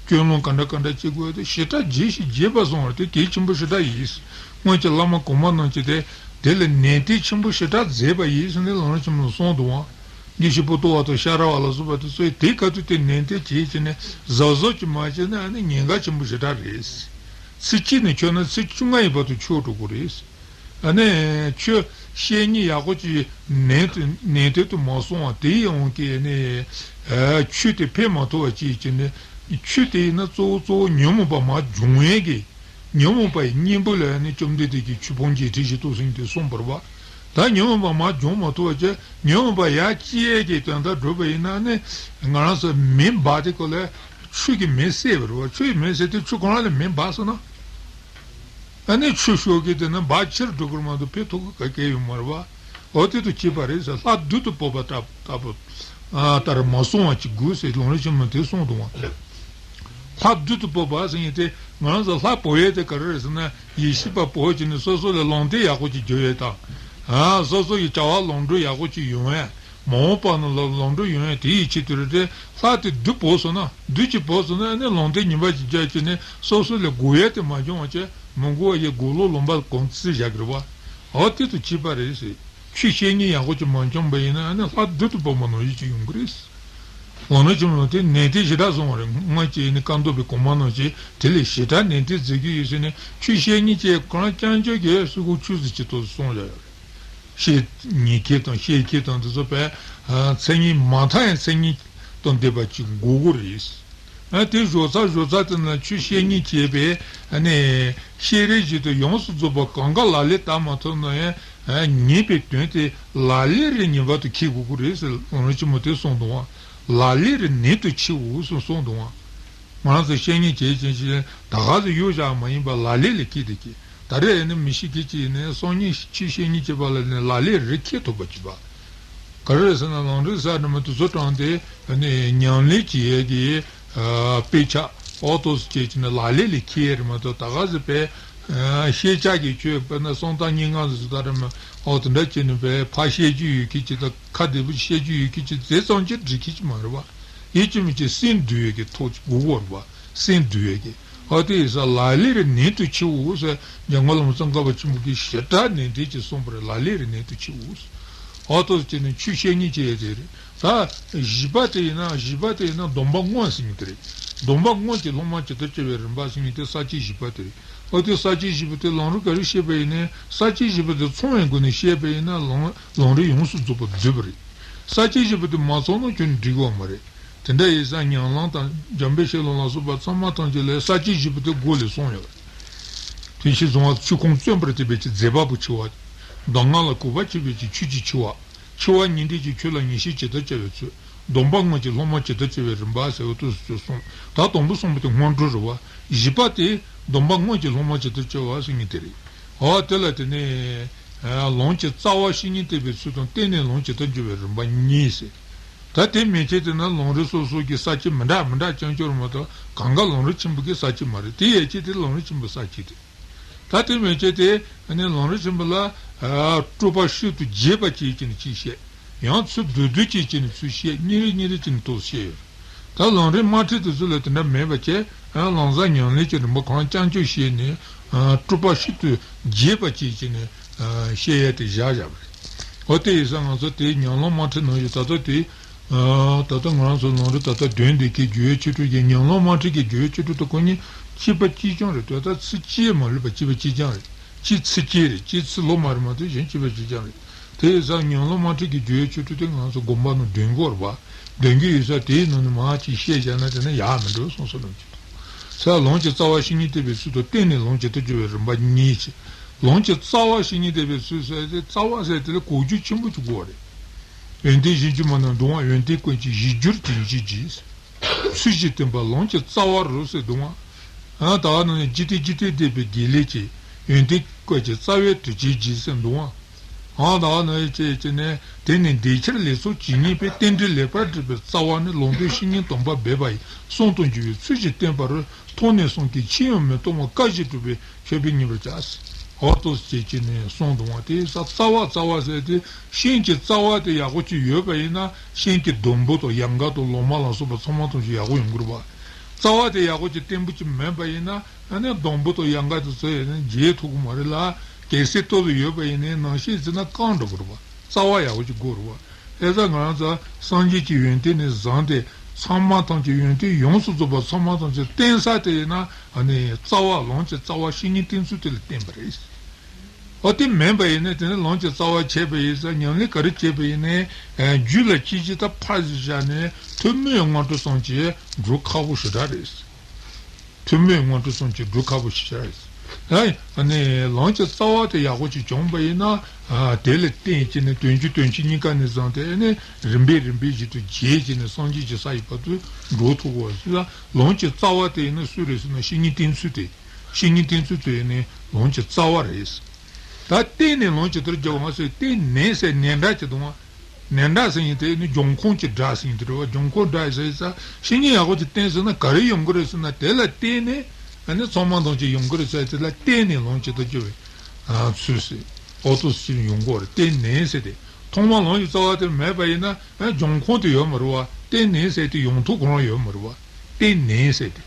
སྐྱོན་སློང་ག་འདྲ་ག་འདྲ་བྱེད་དགོས་དེ་ཞེ་དྲག་རྒྱས་ཤིང་རྒྱས་པ་གསུངས་པ་དེ་གལ་ཆེན་པོ་ཞེ་དྲག་ཡིན། སྔོན་གྱི་བླ་མ་གོང་མ་རྣམས་ཀྱིས་དེ་དེ་ལ་ནན་ཏན་ཆེན་པོ་ཞེ་དྲག་མཛད་པ་ཡིན་ཟེར་ནས་ལམ་རིམ་ཆེན་མོ་ལ་གསུངས་འདུག་ཨང་། དགེ་བཤེས་པོ་ཏོ་བ་དང་ཤ་ར་བ་ལ་སོགས་པ་དེ་ཚོས་དེ་ག་དུས་དེ་ནན་ཏན་བྱེད་བྱས་ནས་གཟབ་གཟབ་ཀྱིས་མ་བྱས་ན་ཨ་ནི་ཉེན་ཁ་ཆེན་པོ་ཞེ་དྲག་རེད། ཚིག་གཅིག་ནས་ཆོད་ན་ཚིག་བཅོ་ལྔ་ཡི་བར་དུ་ཆོད་འགྲོ་གི་རེད། ཨ་ནི་ཆོས་བཤད་ཉན་ཡག་པོ་ཅིག་ནན་དུ་ནན་ཏན་དུ་མ་སོང་བ་དེའི་དབང་གིས་ནི་ཨ་ཆོས་དེ་ཕན་མ་ཐོགས་པ་ཅིག་བྱས་ནས་ཆོས་དེ་ཡིན་ན་གཙོ་བོ་གཙོ་བོ་ཉོན་མོངས་པ་མར་སྦྱོང་ཡས་ཀྱི་ཉོན་མོངས་པ་ཡི་གཉེན་པོ་ལ་ནི་བཅོམ་ལྡན་འདས་ཀྱིས་ཆོས་ཕུང་བརྒྱད་ཁྲི་བཞི་སྟོང་ཟེར་དེ་གསུངས་པ་རེད་བ། ད་ཉོན་མོངས་པ་མར་སྦྱོང་མ་ཐུབ་པ་བྱས་ཉོན་མོངས་པ་ཡར་སྐྱེ་ཡས་ཀྱི་དོན་དག་བསྒྲུབ་པ་ཡིན་ན་ནི་ང་རང་ཚོ་མེ་འབར་དེ་ཁོ་ལ་ཆུ་གི་མེ་བསད་པ་རེད་བ། ཆུ་ཡི་མེ་བསད་དེ་ཆུ་གང་ལ་ལ་མེ་འབར་སོང་ན། ཨ་ནི་ཆུ་ཤོར་གི་དེ་ནི་འབར་ཕྱིར་འགྲོ་གི་རེད་མ་གཏོགས་ཕན་ཐོགས་གི་ག་གེ་ཡོད་མ་རེད་བ། འོ་དེ་དང་གཅིག་པ་རེད་ཟེར། ལྷ་བདུད་དུ་བབས་པ་ལྟ་ལྟ་བུ་ཨ་ལྟར་མ་སོང་བ་ཅིག་དགོས་ཟེར་ལམ་རིམ་ཆེན་མོ་དེ་གསུངས་འདུག་བ། ལྷ་བདུད་དུ་བབས་པ་ཟེར་མཁན་དེ་ང་རང་ཚོ་ལྷ་བབས་ཡས་དེ་ག་རེ་རེད་ཟེར་ན་ཡེ་ཤེས་པ་བབས་བྱས་ནས་སོ་སོ་ལ་ལུང་བསྟན་ཡག་པོ་ཅིག་རྒྱུག་ཡས་དང་། ཨ་སོ་སོ་ཡི་བྱ་བ་ལམ་འགྲོ་ཡག་པོ་ཅིག་ཡོང་ཡས། མ་འོངས་པ་ནང་ལ་ལམ་འགྲོ་ཡོང་ཡས་དེ་ཡི་ཆེད་དུ་རེད་དེ། ལྷ་དེ་བདུད་བབས་སོང་ན་བདུད་ཅིག་བབས་སོང་ན་ཨ་ནི་ལུང་བསྟན་ངན་པ་ཅིག་རྒྱག་བྱས་ནས་སོ་སོ་ལ་དགོས་ཡས་དེ་མ་བྱུང་བ་བྱས་མི་དགོས་པ་ཡི་དགོས་ལོ་ལོན་པ་གང་བརྩི་བཞག་གི་རེད་བ། འོ་དེ་དང་གཅིག་པ་རེད་ཟེར། ཆོས་བཤད་ཉན་ཡག་པོ་ཅིག་མ་བྱུང་བ་ཡིན་ན་ཨ་ནི་ལྷ་བདུད་དུ་བབས་པ་ནང་བཞིན་ཅིག་ཡོང་གི་རེད། ལམ་རིམ་ཆེན་མོ་དེ་ནན་ཏན་ཞེ་དྲག་གསུངས་པ་རེད། སྔོན་གྱི་ནི་བཀའ་མདོ་པའི་གོང་མ་རྣམས་ཀྱིས་དེ་ལས་ཞེ་དྲག་ནན་ཏན་མཛད་ཀྱི་ཡོད་ཟེར་ནས། ཆོས་བཤད་མཁན་གྱིས་ཁོ་རང་རྐྱང་རྐྱང་གིས་སུ་གོ་ཆོས་ཟེར་གྱི་ཐོག་གསུངས་བཞག་ཡོད་རེད། བཤད་ཉན་མཁན་དང་བཤད་མཁན་དང་དེ་ཚོ་བས་མཚན་ཉིད་མ་མཐའ་ཡང་མཚན་ཉིད་དང་ལྡན་པ་ཅིག་དགོས་ཀྱི་རེད། ཨ་དེ་བཞག་ཚར་བཞག་ཚར་དེ་ན་ཆོས་བཤད་མཁན་བྱས་པས་ཨ་ནི་བཤད་རིགས་བཞིན་དུ་ཡོངས་སུ་རྫོགས་པ་གང་ག་ལག་ལེན་བསྟར་མ་ཐུབ་ན་ཡང་ཨ་ཉན་པའི་དོན་དེ་ལག་ལེན་རེ་ངེས་པར་དུ་འཁྱེར་དགོས་ཀྱི་རེད་ཟེར་ལམ་རིམ་ཆེན་མོ་དེ་གསུངས་འདུག་བ། ལག་ལེན་རེ་ནན་དུ་འཁྱེར་དགོས་ཟེར་གསུངས་འདུག་བ། ང་རང་ཚོ་བཤད་ཉན་བྱེད་ཅིང་བྱེད་ད་ག་ཚོད་གཡོ་བཞག་མ་ཡིན་པར་ལག་ལེན་ལ་འཁྱེར་ཏེ་འཁྱེར། ད་རེས་ནི་མི་ཤེས་མཁན་གྱིས་ནི་སང་ཉིན་ཆོས་བཤད་ཉན་བྱེད་པ་ལ་ནི་ལག་ལེན་རེ་འཁྱེར་ཐུབ་པ་བྱེད་པ། ག་རེ་ཟེར་ན་ལམ་རིམ་གསར་འདྲ་མ་དེ་ཚོ་དྲངས་ཏེ་ནི་ཉམས་ལེན་བྱེད་ཡས་ཀྱི་དཔེ་ཆ་ཨོ་ཏོ་སུ་བྱས་ཀྱི་ནི་ལག་ལེན་ལ་འཁྱེར་ཡས་རེད་མ་གཏོགས། ད་ག་ཟེར་བས་ཤེས་བྱ་གི་ཆོས་དཔེར་ན་གསང་སྟངས་སྙན་ངག་ཟེར་ད་རེད་མ་ཨོ་དེ་འདྲ་བྱས་ནི་བས་ཕར་བཤད་རྒྱུ་ཡོད་མཁན་གྱི་དང་ཁ་བདེ་པོ་བཤད་རྒྱུ་ཡོད་མཁན་གྱི་དེ་ཙམ་གྱིས་འགྲིག་མཁན་གྱི་མ་རེད་བ། ཡིད་ཀྱི་མི་ཀྱི་སེམས་འདུལ་ཡས་ཀྱི་ཐོག་གི་དགོས་པ་རེད་བ། སེམས་འདུལ་ཡས་ཀྱི། ཨ་དེ་ཡིན་ཙང་ལག་ལེན་རེ་ནན་དུ་འཁྱེར་འོ་ཟེར་འཇམ་མགོན་བླ་མ་ཙོང་ཁ་པ་ཆེན་པོ་གིས་ཞེ་དྲག་ནན་ཏན་གྱིས་གསུངས་པ་རེད། ལག་ལེན་རེ་ནན་དུ་འཁྱེར་འོ་ཟེར། ཨ་ཏོ་ཟེར་ནས་ཆོས་བཤད་ཉན་བྱེད་ཡས་དེ་རེད། ད་བཞི་པ་དེ་ཡིན་ན་བཞི་པ་དེ་ཡིན་ན་སྡོམ་པ་སྔོན་ཟེར་མཁན་དེ་རེད། སྡོམ་པ་སྔོན་གྱི་སློབ་མ་ཇི་ལྟར་བྱ་བའི་རིམ་པ་ཟེར་མཁན་དེ་ས་བཅད་བཞི་པ་དེ་རེད། ཨ་དེ་ས་བཅད་བཞི་པ་དེ་ལམ་རིམ་ག་རེ་བཤད་པ་ཡིན་ནའི་ས་བཅད་བཞི་པ་དེ་ཚང་བའི་སྒོ་ནས་བཤད་པ་ཡིན་ན་ལམ་ལམ་རིམ་ཡོངས་སུ་རྫོགས་པ་བསྡུས་པ་རེད། ས་བཅད་བཞི་པ་དེ་མ་ཚང་ན་ཁྱོན་འགྲིག་གི་མ་རེད། དེ་འདྲ་ཡིན་ཙང་ཉམས་ལེན་དང་འཇམ་དཔལ་བཤད་ལུང་ལ་སོགས་པ་ཚང་མ་ཐམས་ཅད་ལ་ས་བཅད་བཞི་པོ་དེ་མགོ་ལས་གསུངས་ཡོད་རེད། དེ་ཕྱིར་གསུངས་པ་ཆོས་ཁུངས་བཙུན་པར་བྱེད་པའི་ཆེད་མཛད་པ་པོ་ཆེ་བ། གདམས་ངག་ལ་གུས་པ་བྱེད་པའི་ཆེད་ཆོས་ཀྱི་ཆེ་བ། ཆེ་བ་ཉན་ཐོས་ཀྱི་ཆོས་ལ་ངེས་ཤེས་ཇི་ལྟར་བྱ་བའི་ཚུལ། སྡོམ་པ་སྔོན་གྱི་སློབ་མ་ཇི་ལྟར་བྱ་བའི་རིམ་པ་ཟེར་བ་དུས་སུ་གསུངས། ད་དང་པོ་གསུངས་པ་དེ་སྔོན་འགྲོ་རེད་བ། བཞི་པ་དེ་སྡོམ་པ་སྔོན་གྱི་སློབ་མ་ཇི་ལྟར་བྱ་བ་ཟེར་མཁན་དེ་རེད། འོ་དེ་ལ་དེ་ནས་ལམ་གྱི་རྩ་བ་བཤེས་གཉེན་བསྟེན་པའི་ཚུལ་དང་བསྟེན་ནས་ལམ་ཇི་ལྟར་འཇུག་པའི་རིམ་པ་གཉིས་ཟེར། ད་དེ་མན་ཆད་དེ་ན་ལམ་རིམ་སོ་སོ་གི་ས་བཅད་མི་འདྲ་མི་འདྲ་རྐྱང་རྐྱང་རེད་མ་གཏོགས་གང་ག་ལམ་རིམ་ཆེན་པོ་གི་ས་བཅད་མ་རེད། དེ་ཡན་ཆད་དེ་ལམ་རིམ་ཆེན་པོའི་ས་བཅད་དེ། ད་དེ་མན་ཆད་དེ་ནི་ལམ་རིམ་ཆེན་པོ་ལ་སྤྲོས་པ་ཤིན་ཏུ་རྒྱས་པ་བཅས་ཀྱི་ནི་ཅིག་བཤད། ཡང་ཚུལ་བསྡུས་བསྡུས་བཅས་ཀྱི་ནི་ཚུལ་བཤད། གཉིས་རེ་གཉིས་རེ་བཅས་ནི་ཐོག་བཤད་ཡོད། ད་ལམ་རིམ་དམར་ཁྲིད་དེ་ཚོ་ལ་དེ་འདྲ་མེད་པ་བྱས། ལམ་གསར་ཉམས་ལེན་གྱི་རིམ་པ་གང་རྐྱང་རྐྱང་བཤད་ནས་སྤྲོས་པ་ཤིན་ཏུ་རྒྱས་པ་བཅས་ཀྱི་ནི་བཤད་ཡས་དེ་བཞག་བཞག་པ་རེད། འོ་དེ་ཡིན་ཙང་ང་ཚོ་དེ་ཉམས་ལེན་དམར་ཁྲིད་ནང་བཞིན་ད་ལྟ་དེ། ད་ལྟ་ང་རང་ཚོ་ལམ་རིམ་ད་ལྟ་དོན་འདི་གའི་རྒྱུ་བའི་ཆོས་དྲུག་གི་ཉམས་ལེན་དམར་ཁྲིད་ཀྱི་རྒྱུ་བའི་ཆོས་དྲུག་དེ་ཁོ་གཉིས་གཅིག་པ་གཅིག་རྐྱང་རེད། དོན་དག་ཚིག་གཅིག་མ་ལུས་པ་གཅིག་པ་གཅིག་རྐྱང་རེད། གཅིག་ཚིག་གཅིག་རེད། གཅིག་ཚིག་ལོ་མ་རེད་མ་གཏོགས་གཞན་གཅིག་པ་གཅིག་རྐྱང་རེད། དེ་ཡིན་ཙང་ཉམས་ལེན་དམར་ཁྲིད་ཀྱི་རྒྱུ་བའི་ཆོས་དྲུག་དེ་ང་ཚོ་དགོངས་པ་ནང་འདོན་དགོས་རེད་པ། འདོན་གྱི་ཡོད་ས་དེའི་ནང་ནས་མར་གཅིག་བཤད་བཞག་ན་དེ་ན་ཡག་མི་འགྲོ་གསུངས་སོ་ལམ་གྱི། ས་ལམ་གྱི་རྩ་བ་བཤེས་གཉེན་བསྟེན་པའི་ཚུལ་དང་བསྟེན་ནས་ལམ་ཇི་ལྟར་འཇུག་པའི་རིམ་པ་གཉིས་བྱས། ལམ་གྱི་རྩ་བ་བཤེས་གཉེན་བསྟེན་པའི་ཚུལ་ཟེར་ཏེ་རྩ་བ་ཟེར་དེ་ལ་གོ་རྒྱུ་ཆེན་པོ་ཅིག་དགོས་རེད། ཡོན་ཏན་གཞན་གྱིས་མ་ནོར་འགྲོ་བ་ཡོན་ཏན་ཀུན་གྱི་གཞིར་གྱུར་ཅན་ཞེས་བགྱི། ཚུལ་བཞིན་བསྟེན་པ་ལམ་གྱི་རྩ་བ་རུ་ཟེར་འདུག་བ། ཨ་ད་བ་ནང་ནས་འཇིག་རྟེན་འཇིག་རྟེན་འདས་པའི་དགེ་ལེགས་ཀྱི་ཡོན་ཏན་ཀུན་གྱི་རྩ་བའི་དུས་ཆེན་བགྱི་ཟེར་འདུག་བ། ཨ་ད་བ་ནང་བྱས་བྱས་ནས་དེ་ནི་འདས་ཕྱིར་ལེགས་ཚོགས་ཇི་སྙེད་པའི་རྟེན་འབྲེལ་ལེགས་པར་འགྲིག་པའི་རྩ་བ་ནི་ལམ་སྟོན་བཤེས་གཉེན་དམ་པ་སྦས་པ་ཡི་གསུང་དང་འགྱུར་བའི་ཚུལ་བཞིན་བསྟེན་པ་རུ། མཐོང་ནས་བསམ་གྱིས་ཕྱིས་ཡང་མི་གཏོང་བར་བཀའ་བཞིན་སྒྲུབ་པའི་མཆོད་པས་མཉེས་པར་བྱ། འོ་ཏོ་ཟེར་བྱས་ནས་གསུངས་འདུག་བ། དེ་ས་རྩ་བ་རྩ་བ་ཟེར་དེ་ཤིང་གི་རྩ་བ་དེ་ཡག་པོ་ཅིག་ཡོད་པ་ཡིན་ན་ཤིང་གི་སྡོང་པོ་དང་ཡལ་ག་དང་ལོ་མ་ལ་སོགས་པ་ཚང་མ་ཐམས་ཅད་ཡག་པོ་ཡོང་གི་རེད་བ། རྩ་བ་དེ་ཡག་པོ་ཅིག་བརྟན་པོ་ཅིག་མེད་པ་ཡིན་ན་ཨ་ནི་སྡོང་པོ་དང་ཡལ་ག་དེ་ཚོ་ཡིན་ན་འབྱེད་ཐུབ་ཀྱི་མ་རེད་ལ། གལ་སྲིད་ལྟོ་དེ་ཡོད་པ་ཡིན་ནའི་ནང་ཤེས་ཟིན་ན་སྐམ་འགྲོ་གི་རེད་བ། རྩ་བ་ཡག་པོ་ཅིག་དགོས་རེད་བ། དེ་ཙང་ང་རང་ཚོ་སངས་རྒྱས་ཀྱི་ཡོན་ཏན་ནི་བཟང་སྟེ་ཚང་མ་ཐམས་ཅད་ཡོན་ཏན་ཡོངས་སུ་རྫོགས་པ་ཚང་མ་ཐམས་ཅད་བསྟན་ས་དེ་ཡིན་ན་ཨ་ནི་རྩ་བ་ལམ་གྱི་རྩ་བ་བཤེས་གཉེན་བསྟེན་ཚུལ་དེ་ལ་བརྟེན་པ་རེད། འོ་དེ་མིན་པ་ཡིན་ན་དེ་ནི་ལམ་གྱི་རྩ་བ་བྱས་པ་ཡིན་ཙང་ཉམས་ལེན་ག་རེ་བྱས་པ་ཡིན་ནའི་རྒྱུད་ལ་སྐྱེ་ཅི་ད་ཕར་ཞིག་བཞག་ནས་ཐུན་མོང་སྔོན་འགྲོ་ཙམ་གྱིས་འགྲུབ་ཁག་པོ་ཞེ་དྲག་རེད། ཐུན་མོང་སྔོན་འགྲོ་ཙམ་གྱིས་འགྲུབ་ཁག་པོ་ཞིག་ཆགས་ཡོད། ཨ་ནི་ལམ་གྱི་རྩ་བ་དེ་ཡག་པོ་ཅིག་བྱུང་པ་ཡིན་ན་དེ་ལ་བརྟེན་བྱས་ནས་དོན་བཅུ་དོན་ཕྱི་གཉིས་ཀ་ནས་བཟུང་སྟེ་ཨ་ནི་རིམ་པས་རིམ་པས་བཞིན་དུ་རྒྱས་བྱས་ནས་སངས་རྒྱས་ཀྱི་ས་ཡི་བར་དུ་འགྲོ་ཐུབ་པ་ཞིག་ལ་ལམ་གྱི་རྩ་བ་དེ་ཡིན་ན་སུ་རེད་ཟེར་ན་བཤེས་གཉེན་བསྟེན་ཚུལ་དེ། བཤེས་གཉེན་བསྟེན་ཚུལ་དེ་ཡིན་ནི་ལམ་གྱི་རྩ་བ་རེད། ད་བསྟེན་ནས་ལམ་ཇི་ལྟར་འཇུག་པ་ཟེར་བསྟེན་ནས་ཟེར་ནན་སྒྲ་ཅིག་འདུག་བ། ནན་སྒྲ་ཟེར་མཁན་དེ་ནི་འབྱུང་ཁུངས་ཀྱི་སྒྲ་ཟེར་མཁན་དེ་རེད་བ། འབྱུང་ཁུངས་སྒྲ་ཟེར་ས་བཤེས་གཉེན་ཡག་པོ་ཅིག་བསྟེན་ཟེར་ན་ག་རེ་ཡོང་གི་རེད་ཟེར་ན་དེ་ལ་བརྟེན་ནས་ཨ་ནི་ཚང་མ་དང་ཅིག་ཡོང་གི་རེད་ཟེར། དེ་ལ་བརྟེན་ནས་ལམ་ཇི་ལྟར་འཇུག་པའི་ཚུལ་ཟེར་ཨོ་ཏོ་ཟེར་ཡོང་གི་རེད། བརྟེན་ནས་ཟེར་ཏེ་ཐོག་མ་ལམ་གྱི་རྩ་བ་དེ་མེད་པ་ཡིན་ན་ཨ་འབྱུང་ཁུངས་དེ་ཡོད་མ་རེད་བ། བརྟེན་ནས་ཟེར་དེ་ཡོང་ཐུབ་ཁོ་རང་ཡོད་མ་རེད་བ། བརྟེན་ནས་ཟེར་ཏེ།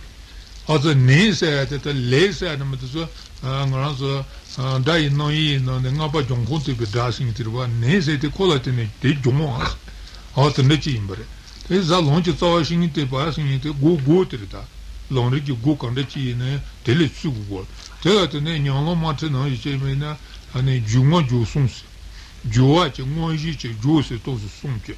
ཨ་ཙི་ནས་ཟེར་ཡ་དེ་ད་ལས་ཟེར་ཡ་དེ་མི་དེ་ཚོ་ང་རང་ཚོ་སྒྲ་ཡི་རྣམ་དབྱེ་ཡི་ནང་ནས་ལྔ་པ་འབྱུང་ཁུངས་ཐེག་པའི་སྒྲ་ཟེར་མཁན་དེ་རེད་བ། ནས་ཟེར་དེ་ཁོ་ལ་བརྟེན་ནས་དེ་འབྱུང་བ། ཨ་དེ་འདྲ་ཅིག་ཡིན་པ་རེད། དེ་གཟའ་ལམ་གྱི་རྩ་བ་ཤེས་མཁན་དེ་བ་ཟེར་མཁན་དེ་སྒོ་སྒོ་དེ་རེད་ད། ལམ་རིམ་གྱི་སྒོ་གང་འདྲ་ཅིག་ཡིན་ན་དེ་ལ་ཚུད་དགོས་གོ། དེ་ལ་དེ་ནས་ཉམས་ལེན་དམར་ཁྲིད་ནང་བཞིན་བྱས་པ་ཡིན་ན་ཨ་ནི་རྒྱུ་མངའ་རྒྱུ་གསུམ་ཟེར། རྒྱུ་བ་བྱས་མངོན་ཤེས་བྱས་རྒྱུ་ཟེར་ཏོག་ཙམ་གསུམ་བྱས།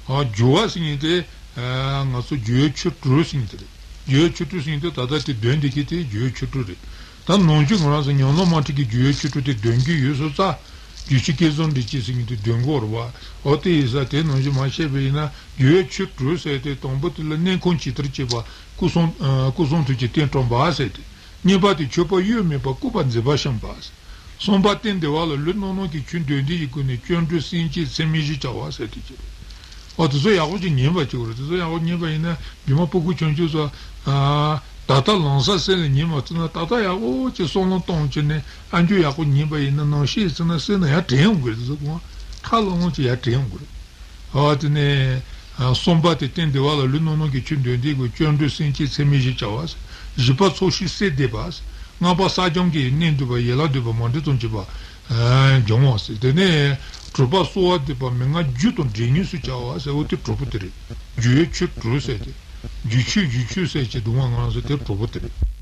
ཨ་རྒྱུ་བ་ཟེར་མཁན་དེ་ཨ་ང་ཚོ་རྒྱུ་བའི་ཆོ་འཕྲུལ་ཟེར་མཁན་དེ་རེད། རྒྱུ་བའི་ཆོ་འཕྲུལ་ཟེར་མཁན་དེ་ད་ལྟ་དེ་འདོན་བསྡད་མཁན་དེ་རྒྱུ་བའི་ཆོ་འཕྲུལ་རེད། ད་ནམ་རྒྱུན་ང་རང་ཚོ་ཉམས་ལེན་དམར་ཁྲིད་ཀྱི་རྒྱུ་བའི་ཆོ་འཕྲུལ་དེ་འདོན་གྱི་ཡོད་སོང་ཙང་། རྒྱུ་ཆོས་བསྐྱེད་རྫོགས་འབྲེལ་གཅིག་ཟེར་མཁན་དེ་འདོན་གྱི་ཡོད་རེད་བ། འོ་དེ་ཡིན་ཙང་དེ་ནང་བཞིན་མར་བཤད་པ་ཡིན་ན་རྒྱུ་བའི་ཆོ་འཕྲུལ་ཟེར་དེ་དང་པོ་དེ་ལ་གནས་ཁང་ཇི་ལྟར་བྱེད་པ། སྐུ་གསུང་ཨ་སྐུ་གསུང་ཐུགས་ཀྱི་རྟེན་བཀྲམ་པ་ཟེར་དེ། གཉིས་པ་དེ་མཆོད་པ་གཡོ་མེད་པར་བཀོད་པ་མཛད་པ་བཤམས་པ་ཟེར། གསུམ་པ་རྟེན་འདི་བ་ལ་ལུས་རྣམ་སྣང་གི་ཆོས་འདོན་ལྡན་གྱི་སྒོ་ནས་སྐྱབས་འགྲོ་སེམས་བསྐྱེད་ཚད་མེད་བཞི་བྱ་བ་ཟེར་དེ་བྱེད། ཨོ་དེ་ཚོ་ཡག་པོ་ཅིག་ཉན་པ་ཅིག་རེད། དེ་ཚོ་ཡག་པོ་ཉན་པ་ཡིན་ན་རྒྱུ་མ་སྤུ་གུ་ཆུང་ཆུང་ཚོ། ཨ། ད་ལྟ་ལམ་སང་སེམས་ལ་ཉན་མ་ཐུབ་ན་ད་ལྟ་ཡག་པོ་ཅིག་བསམ་བློ་གཏོང་བྱས་ནས་ཨ་མཆོག་ཡག་པོ་ཉན་པ་ཡིན་ན་ནང་བཤད་ཚུལ་ན་སེམས་ན་ཡར་དྲན་ཡོང་གི་རེད། དེ་ཚོ་གང་ཁ་ལོ་ངོ་ཅིག་ཡར་དྲན་ཡོང་གི་རེད། ཨོ་དེ་ནས་ཨ་གསུམ་པ་དེ་རྟེན་འདི་བ་ལ་ལུས་རྣམ་སྣང་གི་ཆོས་འདོན་ལྡན་གྱི་སྐྱབས་འགྲོ་སེམས་བསྐྱེད་ཚད་མེད་བཞི་བྱ་བ། བཞི་པ་ཚོགས་ཞིང་གསལ་འདེབས་པ། ལྔ་པ་ས་སྐྱོང་གི་གནས་འདུས་པ་ཡན་ལག་བསྡུས་པ་མ་འདྲེས་དང་བཅས་པ་སྦྱང་བ་ཟེར། དེ་ནས་དྲུག་པ་གསོལ་བ་འདེབས་པ་མན་ངག་རྒྱུད་དང་འབྲེལ་ཉུང་སུ་བྱ་བ་ཟེར། འོ་དེ་དྲུག་པོ་དེ་རེད། རྒྱུ་བའི་ཆོ་འཕྲུལ་ཟེར་དེ། རྒྱུ་ཆོས་རྒྱུ་ཆོས་ཟེར་གྱི་འདུག་བ། ང་ཚོ་དེ་དྲུག་པོ་དེ་རེད།